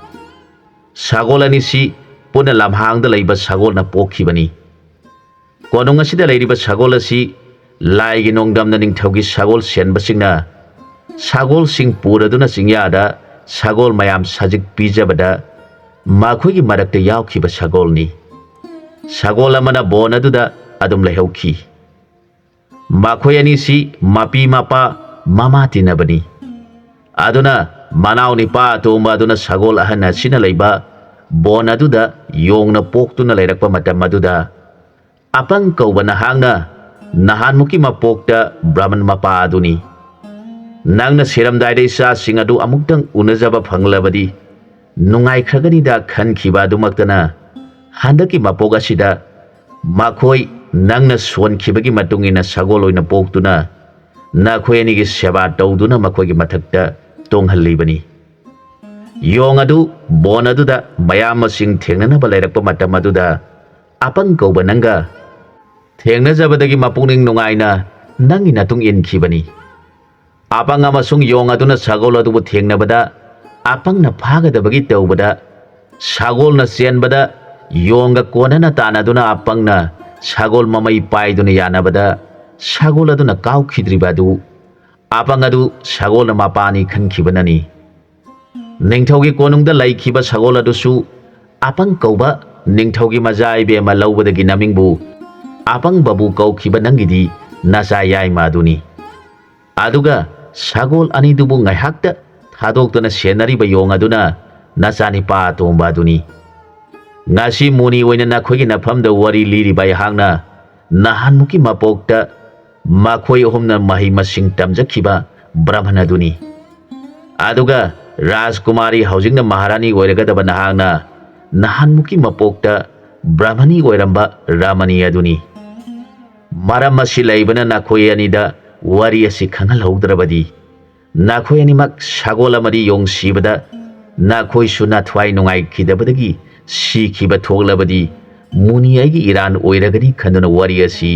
ꯁꯒꯣꯜ ꯑꯅꯤꯁꯤ ꯄꯨꯟꯅ ꯂꯝꯍꯥꯡꯗ ꯂꯩꯕ ꯁꯒꯣꯜꯅ ꯄꯣꯛꯈꯤꯕꯅꯤ꯫ ꯀꯣꯅꯨꯡ ꯑꯁꯤꯗ ꯂꯩꯔꯤꯕ ꯁꯒꯣꯜ ꯑꯁꯤ ꯂꯥꯏꯒꯤ ꯅꯣꯡꯗꯝꯅ ꯅꯤꯡꯊꯧꯒꯤ ꯁꯒꯣꯜ ꯁꯦꯟꯕꯁꯤꯡꯅ ꯁꯒꯣꯜꯁꯤꯡ ꯄꯨꯔꯗꯨꯅ ꯆꯤꯡꯌꯥꯗ ꯁꯒꯣꯜ ꯃꯌꯥꯝ ꯁꯖꯤꯛ ꯄꯤꯖꯕꯗ ꯃꯈꯣꯏꯒꯤ ꯃꯔꯛꯇ ꯌꯥꯎꯈꯤꯕ ꯁꯒꯣꯜꯅꯤ꯫ ꯁꯒꯣꯜ ꯑꯃꯅ ꯕꯣꯟ ꯑꯗꯨꯗ ꯑꯗꯨꯝ ꯂꯩꯍꯧꯈꯤ꯫ ꯃꯈꯣꯏ ꯑꯅꯤꯁꯤ ꯃꯄꯤ ꯃꯄꯥ ꯃꯃꯥ ꯇꯤꯟꯅꯕꯅꯤ꯫ ꯑꯗꯨꯅ ꯃꯅꯥꯎ ꯅꯤꯄꯥ ꯑꯇꯣꯝꯕ ꯑꯗꯨꯅ ꯁꯒꯣꯜ ꯑꯍꯟ ꯑꯁꯤꯅ ꯂꯩꯕ ꯕꯣꯟ ꯑꯗꯨꯗ ꯌꯣꯡꯅ ꯄꯣꯛꯇꯨꯅ ꯂꯩꯔꯛꯄ ꯃꯇꯝ ꯑꯗꯨꯗ, "ꯑꯄꯪ ꯀꯧꯕ ꯅꯍꯥꯛꯅ ꯅꯍꯥꯟꯃꯨꯛꯀꯤ ꯃꯄꯣꯛꯇ ꯕ꯭ꯔꯍꯃꯟ ꯃꯄꯥ ꯑꯗꯨꯅꯤ꯫ ꯅꯪꯅ ꯁꯤꯔꯝꯗꯥꯏꯗ ꯏꯆꯥꯁꯤꯡ ꯑꯗꯨ ꯑꯃꯨꯛꯇꯪ ꯎꯅꯖꯕ ꯐꯪꯂꯕꯗꯤ ꯅꯨꯡꯉꯥꯏꯈ꯭ꯔꯒꯅꯤꯗ" ꯈꯟꯈꯤꯕ ꯑꯗꯨꯃꯛꯇꯅ ꯍꯟꯗꯛꯀꯤ ꯃꯄꯣꯛ ꯑꯁꯤꯗ ꯃꯈꯣꯏ ꯅꯪꯅ ꯁꯣꯟꯈꯤꯕꯒꯤ ꯃꯇꯨꯡ ꯏꯟꯅ ꯁꯒꯣꯜ ꯑꯣꯏꯅ ꯄꯣꯛꯇꯨꯅ ꯅꯈꯣꯏ ꯑꯅꯤꯒꯤ ꯁꯦꯕꯥ ꯇꯧꯗꯨꯅ ꯃꯈꯣꯏꯒꯤ ꯃꯊꯛꯇ ꯇꯣꯡꯍꯜꯂꯤꯕꯅꯤ꯫ ꯌꯣꯡ ꯑꯗꯨ ꯕꯣꯟ ꯑꯗꯨꯗ ꯃꯌꯥꯝ ꯃꯁꯤꯡ ꯊꯦꯡꯅꯅꯕ ꯂꯩꯔꯛꯄ ꯃꯇꯝ ꯑꯗꯨꯗ ꯑꯄꯪ ꯀꯧꯕ ꯅꯪꯒ ꯊꯦꯡꯅꯖꯕꯗꯒꯤ ꯃꯄꯨꯛꯅꯤꯡ ꯅꯨꯡꯉꯥꯏꯅ ꯅꯪꯒꯤ ꯅꯇꯨꯡ ꯏꯟꯈꯤꯕꯅꯤ꯫ ꯑꯄꯪ ꯑꯃꯁꯨꯡ ꯌꯣꯡ ꯑꯗꯨꯅ ꯁꯒꯣꯜ ꯑꯗꯨꯕꯨ ꯊꯦꯡꯅꯕꯗ ꯑꯄꯪꯅ ꯐꯥꯒꯗꯕꯒꯤ ꯇꯧꯕꯗ ꯁꯒꯣꯜꯅ ꯆꯦꯟꯕꯗ ꯌꯣꯡꯒ ꯀꯣꯟꯅꯅ ꯇꯥꯟꯅꯗꯨꯅ ꯑꯄꯪꯅ ꯁꯒꯣꯜ ꯃꯃꯩ ꯄꯥꯏꯗꯨꯅ ꯌꯥꯅꯕꯗ ꯁꯒꯣꯜ ꯑꯗꯨꯅ ꯀꯥꯎꯈꯤꯗ꯭ꯔꯤꯕ ꯑꯗꯨ ꯑꯄꯪ ꯑꯗꯨ ꯁꯒꯣꯜꯅ ꯃꯄꯥꯅꯤ ꯈꯟꯈꯤꯕꯅꯅꯤ꯫ ꯅꯤꯡꯊꯧꯒꯤ ꯀꯣꯅꯨꯡꯗ ꯂꯩꯈꯤꯕ ꯁꯒꯣꯜ ꯑꯗꯨꯁꯨ ꯑꯄꯪ ꯀꯧꯕ ꯅꯤꯡꯊꯧꯒꯤ ꯃꯆꯥ ꯏꯕꯦꯝꯃ ꯂꯧꯕꯗꯒꯤ ꯅꯃꯤꯡꯕꯨ ꯑꯄꯪꯕꯕꯨ ꯀꯧꯈꯤꯕ ꯅꯪꯒꯤꯗꯤ ꯅꯆꯥ ꯌꯥꯏꯃ ꯑꯗꯨꯅꯤ꯫ ꯑꯗꯨꯒ ꯁꯒꯣꯜ ꯑꯅꯤꯗꯨꯕꯨ ꯉꯥꯏꯍꯥꯛꯇ ꯊꯥꯗꯣꯛꯇꯨꯅ ꯁꯦꯟꯅꯔꯤꯕ ꯌꯣꯡ ꯑꯗꯨꯅ ꯅꯆꯥꯅꯤꯄꯥ ꯑꯇꯣꯝꯕ ꯑꯗꯨꯅꯤ꯫ ꯉꯁꯤ ꯃꯨꯅꯤ ꯑꯣꯏꯅ ꯅꯈꯣꯏꯒꯤ ꯅꯐꯝꯗ ꯋꯥꯔꯤ ꯂꯤꯔꯤꯕ ꯑꯩꯍꯥꯛꯅ ꯅꯍꯥꯟꯃꯨꯛꯀꯤ ꯃꯄꯣꯛꯇ ꯃꯈꯣꯏ ꯑꯍꯨꯝꯅ ꯃꯍꯩ ꯃꯁꯤꯡ ꯇꯝꯖꯈꯤꯕ ꯕ꯭ꯔꯍꯃꯟ ꯑꯗꯨꯅꯤ꯫ ꯑꯗꯨꯒ ꯔꯥꯖꯀꯨꯃꯥꯔꯤ ꯍꯧꯖꯤꯛꯅ ꯃꯍꯥꯔꯥꯅꯤ ꯑꯣꯏꯔꯒꯗꯕ ꯅꯍꯥꯛꯅ ꯅꯍꯥꯟꯃꯨꯛꯀꯤ ꯃꯄꯣꯛꯇ ꯕ꯭ꯔꯍꯃꯅꯤ ꯑꯣꯏꯔꯝꯕ ꯔꯃꯅꯤ ꯑꯗꯨꯅꯤ꯫ ꯃꯔꯝ ꯑꯁꯤ ꯂꯩꯕꯅ ꯅꯈꯣꯏ ꯑꯅꯤꯗ ꯋꯥꯔꯤ ꯑꯁꯤ ꯈꯪꯍꯜꯍꯧꯗ꯭ꯔꯕꯗꯤ ꯅꯈꯣꯏ ꯑꯅꯤꯃꯛ ꯁꯒꯣꯜ ꯑꯃꯗꯤ ꯌꯣꯡꯁꯤꯕꯗ ꯅꯈꯣꯏꯁꯨ ꯅꯊ꯭ꯋꯥꯏ ꯅꯨꯡꯉꯥꯏꯈꯤꯗꯕꯗꯒꯤ ꯁꯤꯈꯤꯕ ꯊꯣꯛꯂꯕꯗꯤ ꯃꯨꯅꯤ ꯑꯩꯒꯤ ꯏꯔꯥꯟ ꯑꯣꯏꯔꯒꯅꯤ ꯈꯟꯗꯨꯅ ꯋꯥꯔꯤ ꯑꯁꯤ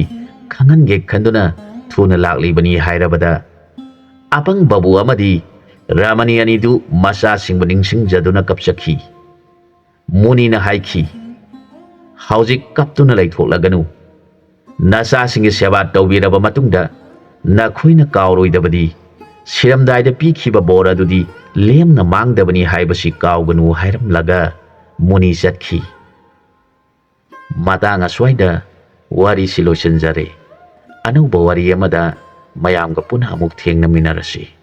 ꯈꯪꯍꯟꯒꯦ ꯈꯟꯗꯨꯅ ꯊꯨꯅ ꯂꯥꯛꯂꯤꯕꯅꯤ ꯍꯥꯏꯔꯕꯗ ꯑꯄꯪꯕꯕꯨ ꯑꯃꯗꯤ ꯔꯃꯅꯤ ꯑꯅꯤꯗꯨ ꯃꯆꯥꯁꯤꯡꯕꯨ ꯅꯤꯡꯁꯤꯡꯖꯗꯨꯅ ꯀꯞꯆꯈꯤ꯫ ꯃꯨꯅꯤꯅ ꯍꯥꯏꯈꯤ, "ꯍꯧꯖꯤꯛ ꯀꯞꯇꯨꯅ ꯂꯩꯊꯣꯛꯂꯒꯅꯨ꯫ ꯅꯆꯥꯁꯤꯡꯒꯤ ꯁꯦꯕꯥ ꯇꯧꯕꯤꯔꯕ ꯃꯇꯨꯡꯗ ꯅꯈꯣꯏꯅ ꯀꯥꯎꯔꯣꯏꯗꯕꯗꯤ ꯁꯤꯔꯝꯗꯥꯏꯗ ꯄꯤꯈꯤꯕ ꯕꯣꯔ ꯑꯗꯨꯗꯤ ꯂꯦꯝꯅ ꯃꯥꯡꯗꯕꯅꯤ ꯍꯥꯏꯕꯁꯤ ꯀꯥꯎꯒꯅꯨ" ꯍꯥꯏꯔꯝꯂꯒ ꯃꯨꯅꯤ ꯆꯠꯈꯤ꯫ ꯃꯇꯥꯡ ꯑꯁ꯭ꯋꯥꯏꯗ ꯋꯥꯔꯤꯁꯤ ꯂꯣꯏꯁꯤꯟꯖꯔꯦ꯫ ꯑꯅꯧꯕ ꯋꯥꯔꯤ ꯑꯃꯗ ꯃꯌꯥꯝꯒ ꯄꯨꯟꯅ ꯑꯃꯨꯛ ꯊꯦꯡꯅꯃꯤꯟꯅꯔꯁꯤ꯫